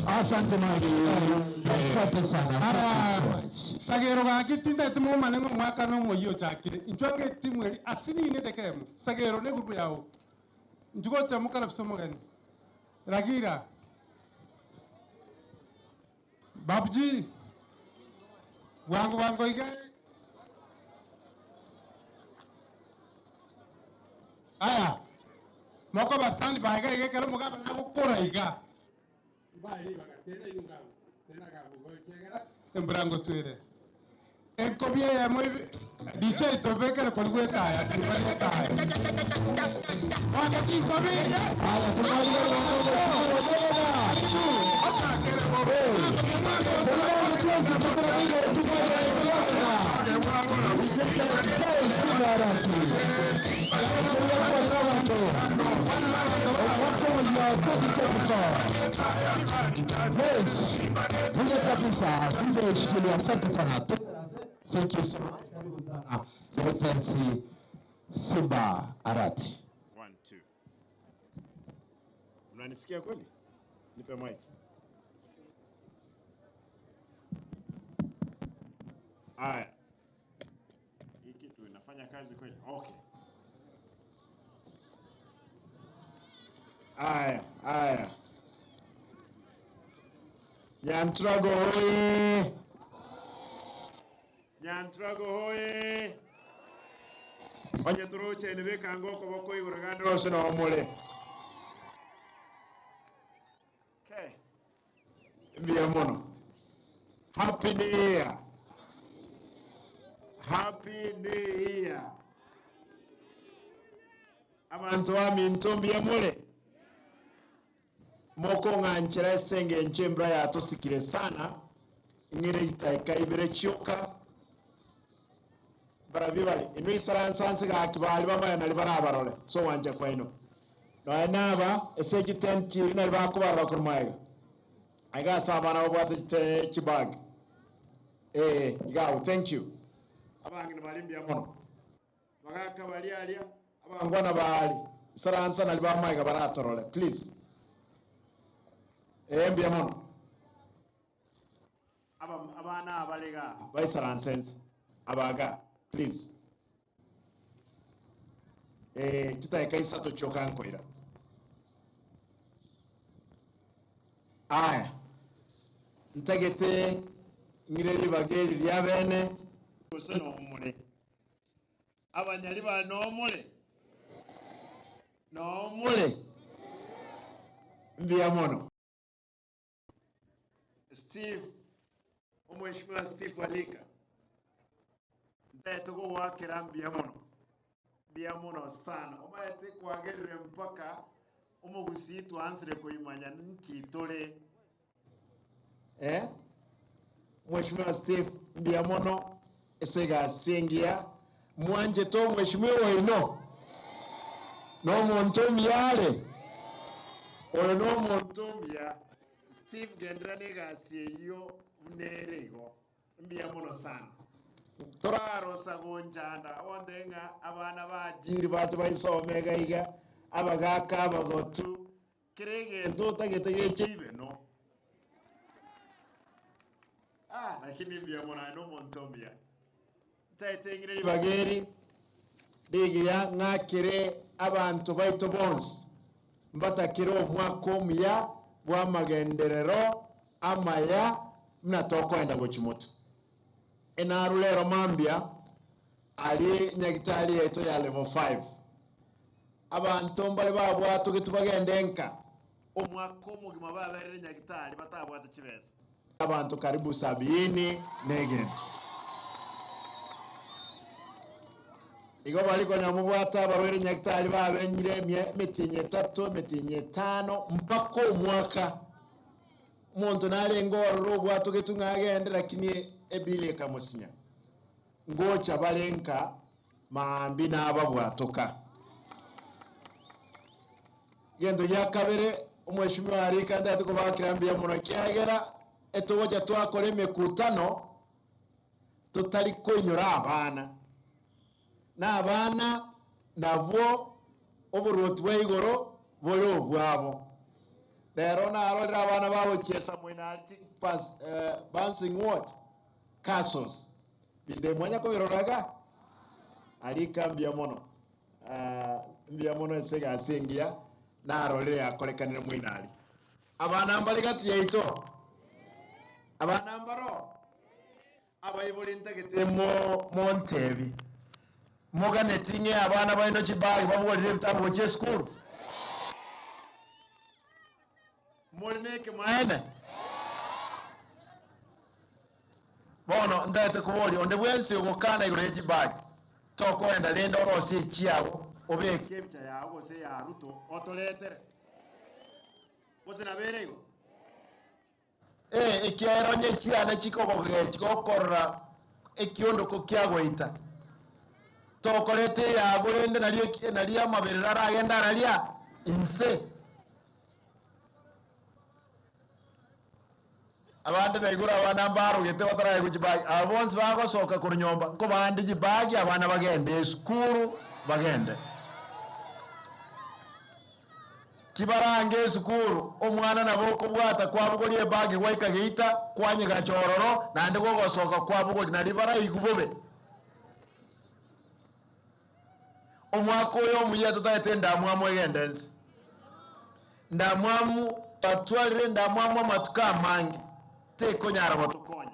Asante Asante sana.
Sagero gaki tindete mumane ng'omwaka nomoyia ochakire inchwange etimu eri asinine dekemo sagero ne group yao njugocha mukarabisa omogeni ragira babji bwango bwango iga aya moko bastandi baiga iga ekero omogaba nagokora iga emburango twere enkobia yamo dicha itobekere kori gwetaya simba getaya wakacinkobi
Yes. Vile kabisa, vile shikilia. Asante sana. Thank you so much. Karibu sana. Your Excellency Simba Arati.
One, two. Mnanisikia kweli? Nipe mic. Aya. Hii kitu inafanya kazi kweli? Okay. Aya, aya. Nyantrago hoye! Nyantrago hoye! Onye turoche nibekanga okoboko igoro gande rose nomore. Okay. Mbuya mono. Happy New Year. Happy New Year. Abantu baminto mbuya more. Mokong'anchera ase eng'encho embura yatosikire sana ng'ire chitaika ibere chioka barabi bari inwe isaransa nse gaki bari bamaya nari barabarore so wanja kwaino noe naba ase chiten chiri nari bakobarora korwa maega aiga ase abana babwate chite chibag eh igabu thank you abang'ina bari mbuya mono bagaka bari aria abangwana bari isaransa nari bamaega baratorore please eh mbuya mono aba abana abalega baisaransense abaga please eh chitaeka isato chioka nkoira aya ntagete ng'ire ribaga eri ria bene gose nomore abanyari ba nomore nomore mbuya mono Steve omweshimiwa Steve Alika ntaete gogwakera mbuya mono mbuya mono sana omaete kwagerire mpaka omogusii twansire koimanya nki tore eh Mheshimiwa Steve mbuya mono ase egasi engiya mwanchete omweshimiwa oino na omonto omuya are oyo na omonto omuya Steve gendera na egasi eyio buna ere igo mbuya mono sana torarosa gonchanda onde ng'a abana bajiri bache baisome iga iga abagaka abagotu kera egento otagete geche ibeno ah lakini mbuya mono aye na omonto omuya ntaete ng'ire ribaga eri rigiya ng'akere abanto baito bonsi mbatakere omwaka omuya bwa amagenderero amaya muna tokoenda gochia moto enarure ero mambia ari nyagitari yaito ya level 5 abanto mbare babwatogetwe bagende nka
Omwaka omogima baberire nyagitari batabwate chibesa. Abanto karibu sabiini na egento. Igo baria konya mobwate abarwaire nyagitari babenyire emetienyi etato, emetienyi etano, mpaka omwaka. Omonto narenge ororo obwatogetwe ng'a agende lakini ebili ekamosinya. Ngocha bare nka maambia nababwatoka. Egento gia kabere, omweshimiwa arika ntagete kobakera mbuya mono ekiagera etogocha twakora emekutano totari koinyora abana. Na abana nabwo oboruoti bwa igoro bore obwabo. Rero narorire abana bagochiesa moino aria chi bouncing what? Castles. Binde mwanya kobirora iga? Arika mbuya mono. Mbuya mono ase egasi engiya narorire yakorekanire moino aria. Abana mbare gati yaito? Abana mbaro? Abaibori ntagete montebi, moganeti ng'e abana baino chibagi babogorire ebitabu gochia esukuru? More nekemaene? Bono ntagete koboria onde bwensi ogokana igoro ye chibagi, tokoenda rende orosie echiago obeke ebicha yao gose eya Ruto otoretere. Gose nabere igo? Ee, ekiagera onye chiane chikogogechi gokorora ekiondoko kiagoita, tokoreta eyago rende nario nario amaberero aragende araria inse. Abande naigure abana mbarogete bataraegwa chibagi, aba bonsi bagosoka korwa nyomba nkobande chibagi abana bagende esukuru bagende. Kibarange esukuru, omwana nabo okobwata kwabogoria ebagi gwaika geita, kwanyegacha ororo, naende gogosoka kwabogoria nario baraigwe bobe. Omwaka oyo omuya totagete endamwamu egende ense. Ndamwamu, twatwarire endamwamu amatuko amange, tekonyara gotokonya.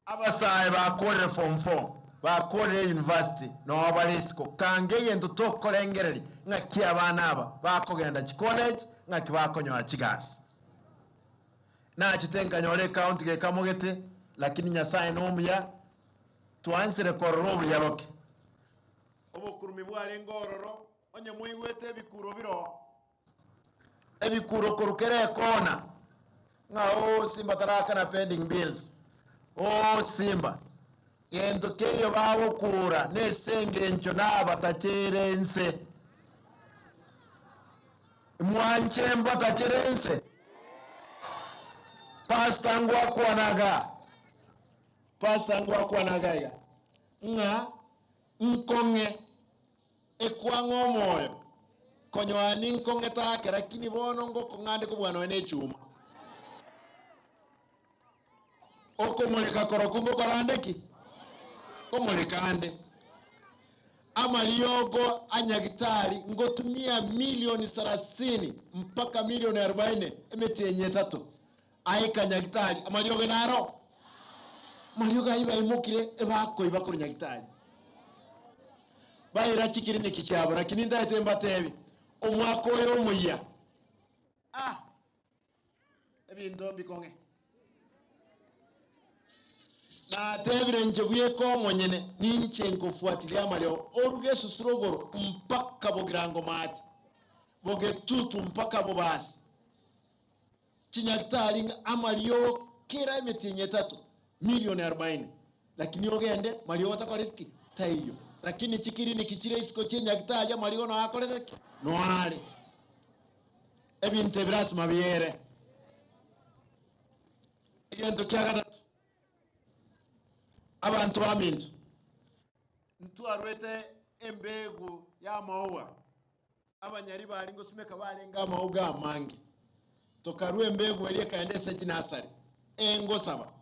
Abasae bakorire form four, bakorire university, noo bare isiko. Kanga egento tokorengereria ng'aki abana aba bakogenda chicollege, ng'aki bakonyora chigasi. Nachete nkanyora ecounty gekamogete, lakini Nyasaye nomuya, twansire korora obuya boke. Obokurumi bwarenge ororo, onye mwaigwete ebikuro bire oo. Ebikuro korwa kera ekona, ng'a oo Simba tarakana pending bills, oo Simba, gento keiyo bagokura nese engencho nabatachere ense. Mwanche mbatachere ense? Pastor ngwakwanaga, pastor ngwakwanaga iga, ng'a nkong'e Ekwang'a omoyo, konyoa ninkong'ete ake, lakini bono ngokong'a nde kobua nonya nechuma. Okomoreka korokwo ngokora nde ki? Nkomoreka nde. Amariogo a nyagitari ngotumia milioni sarasini mpaka milioni arubaini emetienyi etato aika nyagitari. Amariogo naro? Amariogo ayio baimokire ebakoiba korwa nyagitari. Baira chikiriniki chiabo, lakini ntaete mbatebi, omwaka oyo omoyia, ah, ebinto mbikong'e. Natebire inche bweka omonyene, ninche nkofuatilia amariogo, oruge esusuro igoro mpaka bogirango maate, bogetutu mpaka bobasi. Chinyagitari ng'a amariogo kera emetienyi etato milioni arobaini, lakini ogende mariogo takoreti ki? Taiyo. Lakini chikiriniki chire isiko chi'enyagitari amariogo noyo akorete ki? Noyo are. Ebinto ebi lasima biere. Egento kia gatato, abanto baminto, ntwarwete embegu y'amaua. Abanyari baria ngosimeka barenge amauga amange, tokarua embegu eria ekaenda ase chinasari. Ee, ngosaba,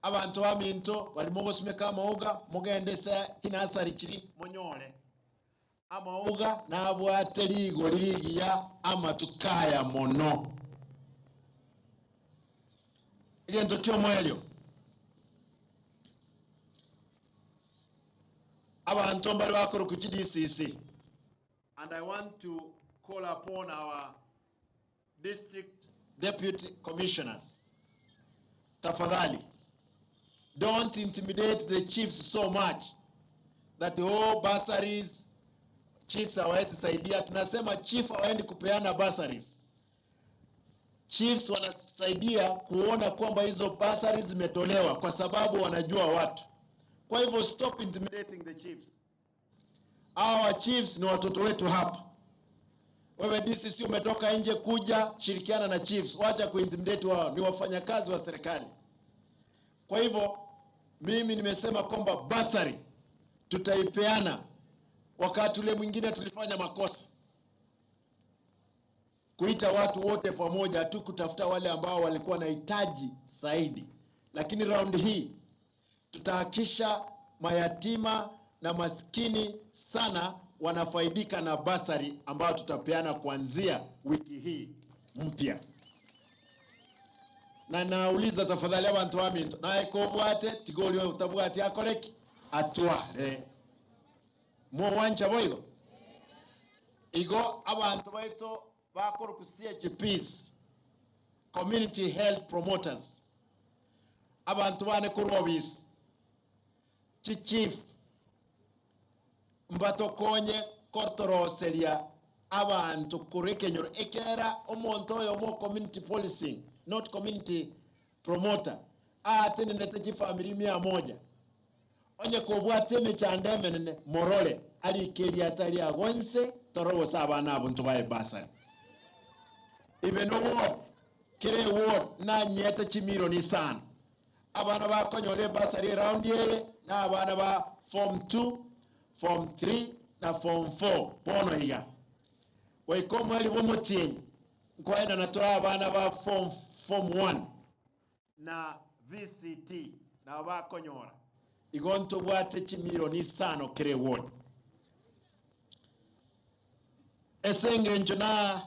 abanto baminto baria mogosimeka amauga, mogende ase chinasari chiria, monyore amauga nabwate rigori rigiya amatuko aya mono. Egento ki'omoerio. Abanto mbare bakorokwa chiDCC. And I want to call upon our. District Deputy Commissioners, tafadhali don't intimidate the chiefs so much that oh, bursaries chiefs hawawezi saidia. Tunasema chief hawaendi kupeana bursaries. Chiefs wanasaidia kuona kwamba hizo bursaries zimetolewa kwa sababu wanajua watu. Kwa hivyo stop intimidating the chiefs. Hawa chiefs ni watoto wetu hapa. Wewe DCC umetoka nje kuja shirikiana na chiefs, wacha kuintimidate wao, ni wafanyakazi wa serikali. Kwa hivyo mimi nimesema kwamba basari tutaipeana. Wakati ule mwingine tulifanya makosa kuita watu wote pamoja tu kutafuta wale ambao walikuwa wanahitaji zaidi, lakini raundi hii tutahakisha mayatima na maskini sana wanafaidika na basari ambayo tutapeana kuanzia wiki hii mpya. Na nauliza tafadhali abantu baminto naye kobwate tigoli utabwate akoreki atware mwowancha boigo igo abantu baito bakora ku CHPs community health promoters abantu bane kurobisi chichief mbatokonye kotoroseria abantu kurekenyoro ekera omonto oyo mo community policing not community promoter atenenete chifamiri mia moja onye kobwate emechando emenene morore arikeria atari agonse torogosa abana abo ntobae basari ibe no ward kere ward nanyete chimilioni sana abana bakonyora ebasari eround eye na abana ba form 2 form 3 na form 4 bono iga goika omweri bwa omotienyi nkoenda natora abana ba form, form 1 na VCT nabo bakonyora igo ntobwate chimilioni isano kere ward ase eng'encho na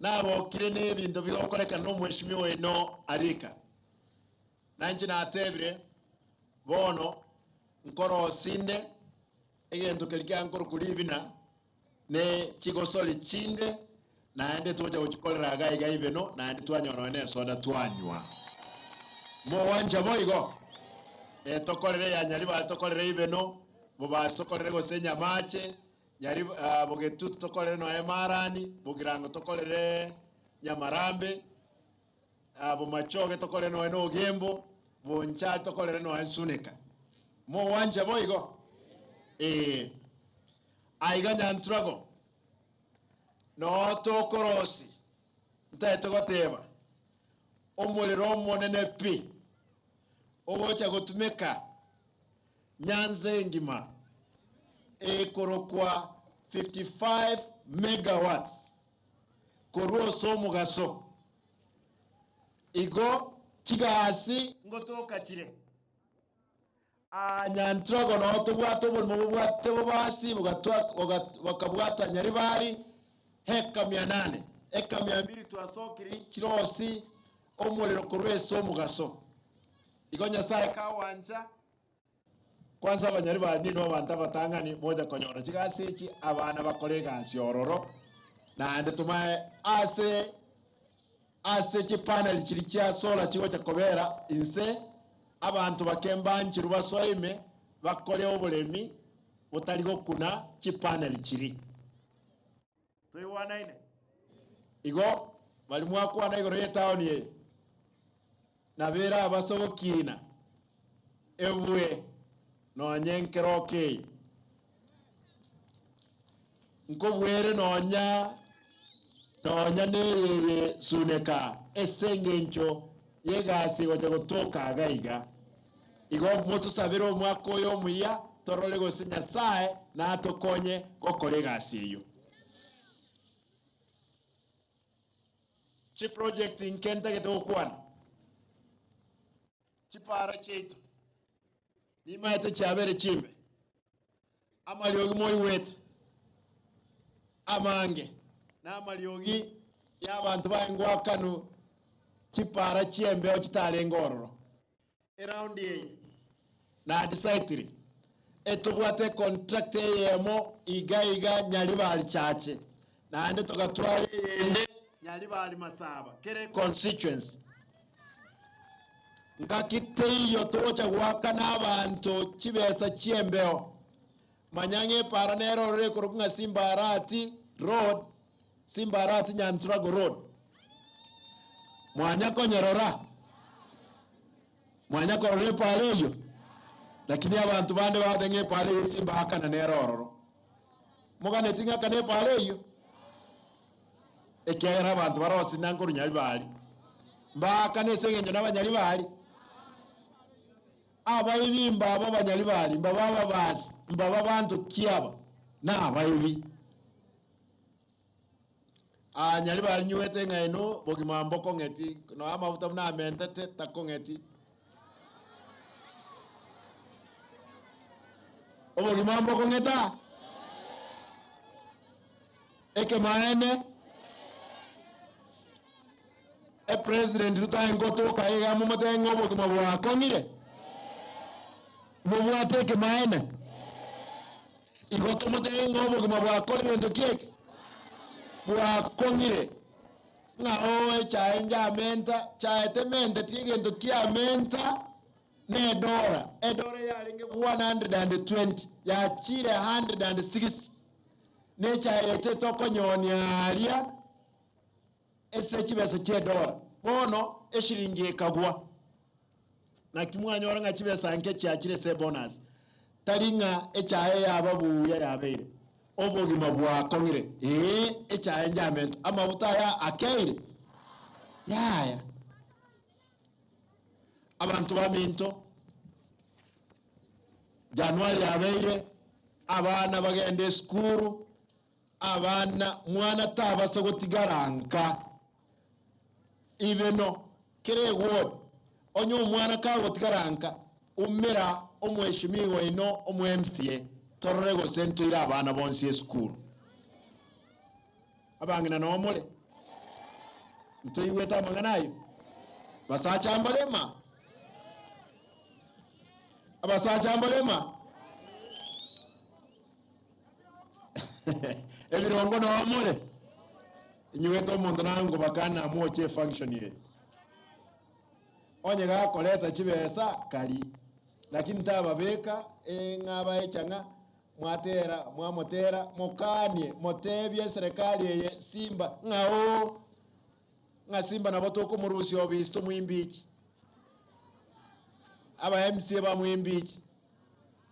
nabokire na ebinto bigokoreka na omweshimiwa oino arika nanche natebire bono nkorosinde egento keri kiankoro kuribina ne chigosori chinde naende tocha gochikorera iga iga ibeno naende twanyora na esoda twanywa mowanja boigo e, tokorere ya nyaribari tokorere ibeno bobasi tokorere gose nyamache nyari uh, bogetutu tokorere noe marani bogirango tokorere nyamarambe uh, bomachoge tokorere noe na ogembo bonchari tokorere noe nsuneka mowanja boigo eh aiga nyanturago no tokorosi ntaete goteba omorero omonene pi ogocha gotumeka nyanza engima ekorokwa 55 megawatts korwa ase omogaso igo chigasi ngotoka chire nyantrago no tobwate oborimo bobwate bobasi bokabwata nyaribari heka mia nane eka mia mbili twasokiri chirosi omorero korwa ase omogaso igo nyasaye kawanja kwanza abanyaribari nino abanto abatang'ani moja konyora chigasi echi abana bakore egasi ororo naende tumae ase ase chipanel chiri chia solar chigocha kobera inse abantu bakembanchiru basoime bakore oboremi botari gokuna chipanel chiri toiwanaine igo bari mwakwana igoro ya etown eye nabera abasogokina ebwe nonye nkero okei nkobwere nonya nonya neyeye suneka ase eng'encho yegasi gocha gotoka iga iga igo motosabere omwaka oyo omuya torore gose nyasaye natokonye gokora egasi eyo chiproject nke ntagete gokwana chipara chiaito nimaete chiabere chimbe amariogi moiwete amange na amariogi ya abanto baengwakanu chipara chiembeo chitarenge ororo eraundi eye nadisaitire etobwate contract eyemo iga iga nyaribari chache naende togatwara eyende. Nyaribari Masaba kere constituency ngaki teiyo togocha goakana abanto chibesa chi'embeo. Manya ng'a epara nere ororo ekorokwa ng'a Simba Arati Road, Simba Arati Nyanturago Road. Mwanya konyerora? Mwanya korora epara eyio? Lakini abanto bande bagoteba ng'a epara eyio Simba akana nere ororo. Moganeti ng'a akane epara eyio? Ekiagera abanto bare osina nkorwa Nyaribari, mbaakane ase eng'encho nabanyaribari. Abaibi mbaba abanyaribari, mbaba ababasi, mbaba abanto ki aba? Nabaibi. Aa Nyaribari nywete ng'a ino bogima mbokong'eti, nonya amafuta buna amentete takong'eti. Obogima mbokong'eta? Ekemaene, epresident Ruto aye ngotoka iga momotebie ng'a obogima bwakong'ire? Mobwate ekemaene? Igo tomotebie ng'a obogima bwakorire gento ki eke? Bwakong'ire. Ng'a oo echae njamenta, chae tementeti egento kiamenta na edora, edora yarenge 120 yachire 160. Nechaete tokonyonia aaria ase chibesa chi'edora. Bono eshilingi ekagwa. Naki mwanyora ng'a chibesa nke chiachire ase ebonus, tari ng'a echae yaba buya yabeire. Obogima bwakong'ire, ee, echae njamentwe, amafuta aya akeire? Yaya. Abanto baminto, Januari yabeire, abana bagende esukuru, abana, mwana tabasa gotigara nka. Ibeno, kera eward, onye omwana kagotigara nka, umera omweshimiwa oino omo MCA, torore gose ntoire abana bonsi esukuru. Abang'ina noo more? Ntoigwete amang'ana ayio? Basacha mbarema? Abasacha mbarema? Ebirongo noo more? Inywete omonto nangobakana amoche efunction eye. Onye gakoreta chibesa kari, lakini tababeka ng'a abae chang'a Mwatera, mwamotera, mokanie, motebie eserekari eye Simba ng'a oo, ng'a Simba nabo tokomorusia obisi tomoimbichi. Aba MCA bamoimbichi.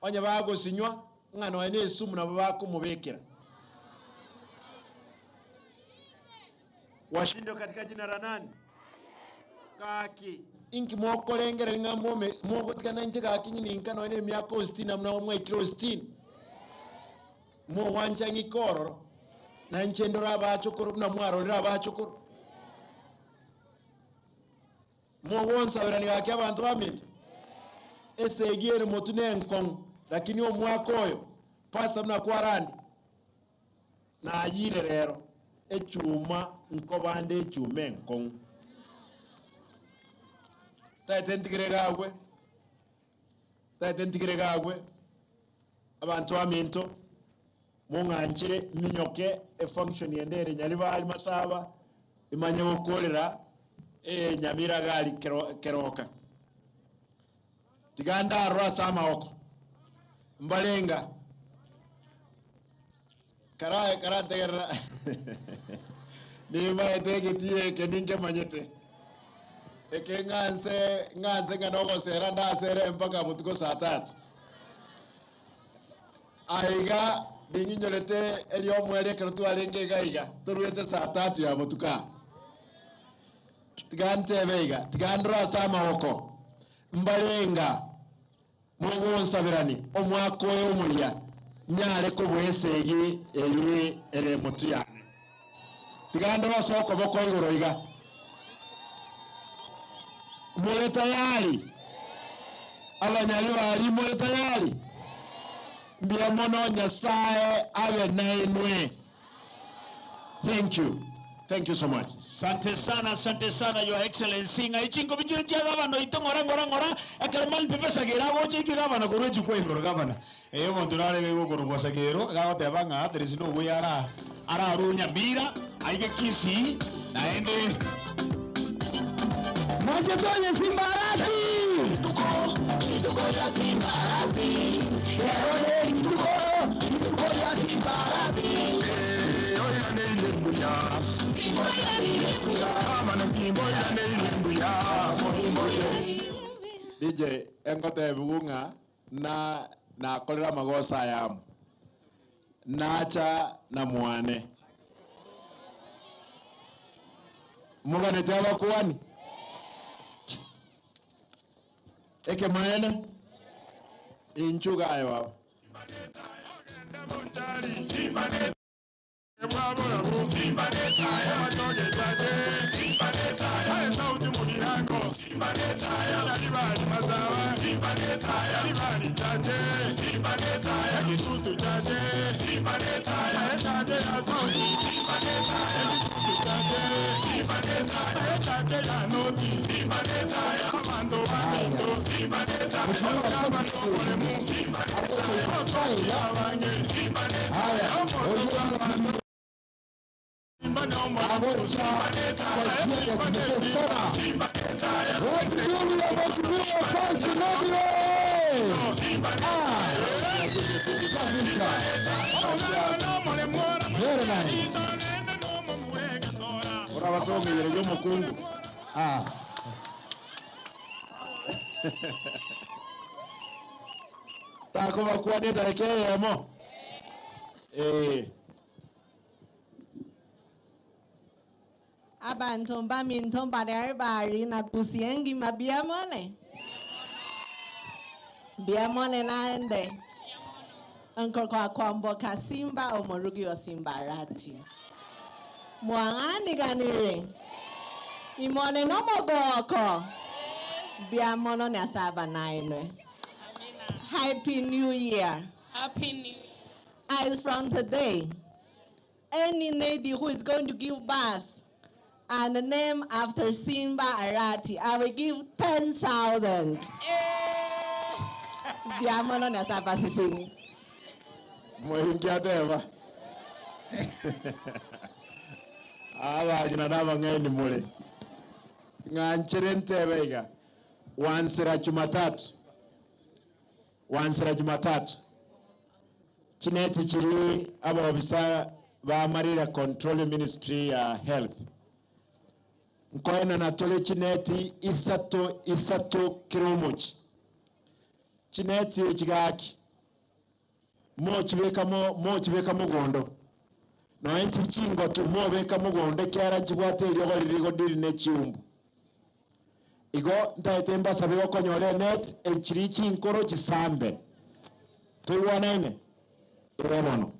Onye bagosinywa, ng'a nonya na esumu nabo bakomobekera. Washindwe katika jina la nani? Gaki. Inki mokorengereria ng'a mome mogotigana inche gaki ng'ininka nonya na emiaka o sitini amo nabo mwaikire o sitini? Mogwancha ng'ike ororo, na inche ndore abachokoro buna mwarorire abachokoro. Mogonsaberania gaki abanto baminto? Esegi ere motwe nenkong'u, lakini omwaka oyo, pastor buna kwarandi, Nayire rero echuma nkobande echuma enkong'u. Taete ntigere iga agwe, taete ntigere iga agwe, abanto baminto, mong'anchire minyoke efunction ende ere Nyaribari Masaba, imanye gokorera Nyamira iga aria kero keroka. Tiga ndarore ase amagoko, mbarenga. Karae karantegerera nimaete egetii eke ninkemanyete, eke ng'anse ng'anse ng'a nogosera ndasere mpaka botuko saa tatu. Aiga ning'inyorete eriomoerio ekero twarenge iga iga, toruete saa tatu ya botuko aa. Tiga ntebe iga, tiga ndore ase amagoko, mbarenga. Mogonsaberani omwaka oyo omoyia, nyare kobua esegi eye ere motwe yane. Tiga ndore ase okoboko igoro iga. More tayari? Abanyaribari more tayari? Mbuya mono Nyasae abe nainwe. Thank you. Thank you so much.
Sante sana, asante sana your excellency ng'a echinkobi chire chia gavana oito ng'ora ng'ora ng'ora ekero Malpepe Sagero agocha eke gavana korwa echukwa igoro gavana eh omonto nare iga igo okorokwa Sagero iga agoteba ng'a there is no way ara ararue Nyamira. Aige Kisii naende
Mwache tonye Simbarati. Tuko tuko ya Simbarati. Leo ni tuko tuko ya Simbarati.
DJ engote bugunga na nakorera magosa yamu nacha na mwane muganete abakwani eke maene inchugayo baba. Urabasomire ryomukungu.
Ah.
Takobakwania tareke eyemo. Eh.
Abantu baminto bari na kusiengi mabiamone. Biamone naende. Uncle kwa kwamboka Simba omorugi wa Simbarati. Mwang'ani ganire. Imone no mogoko. Biamono ni asaba nainwe. Happy New Year.
Happy New
As from today, any lady who is going to give birth and name after Simba Arati, I will give 10,000. Biamono ni asaba sisini.
Mwingia teba. Abagina n'abang'eni mule. Ng'anchere ntebe iga. Wansira Jumatatu. Wansira Jumatatu. Chineti chiri abobisa bamarira control ministry ya health. Nkoena natole chineti isato isato kiromochi. Chineti ekigaki. Mochibeka mochibeka mugondo. Noe chichingo tu mobeka mugondo kiara chibwate eriogo ririgo diri ne chiumbu. Igo ntaete mbasabe gokonyora net echiri chinkoro chisambe. Tuiwanaine? Ere mono.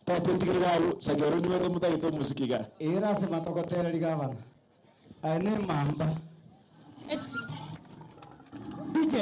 Taete ntigere aru sagero nywere mutagete omusikiga.
Era ase matogotereri gavana. Aya ne mamba.
DJ.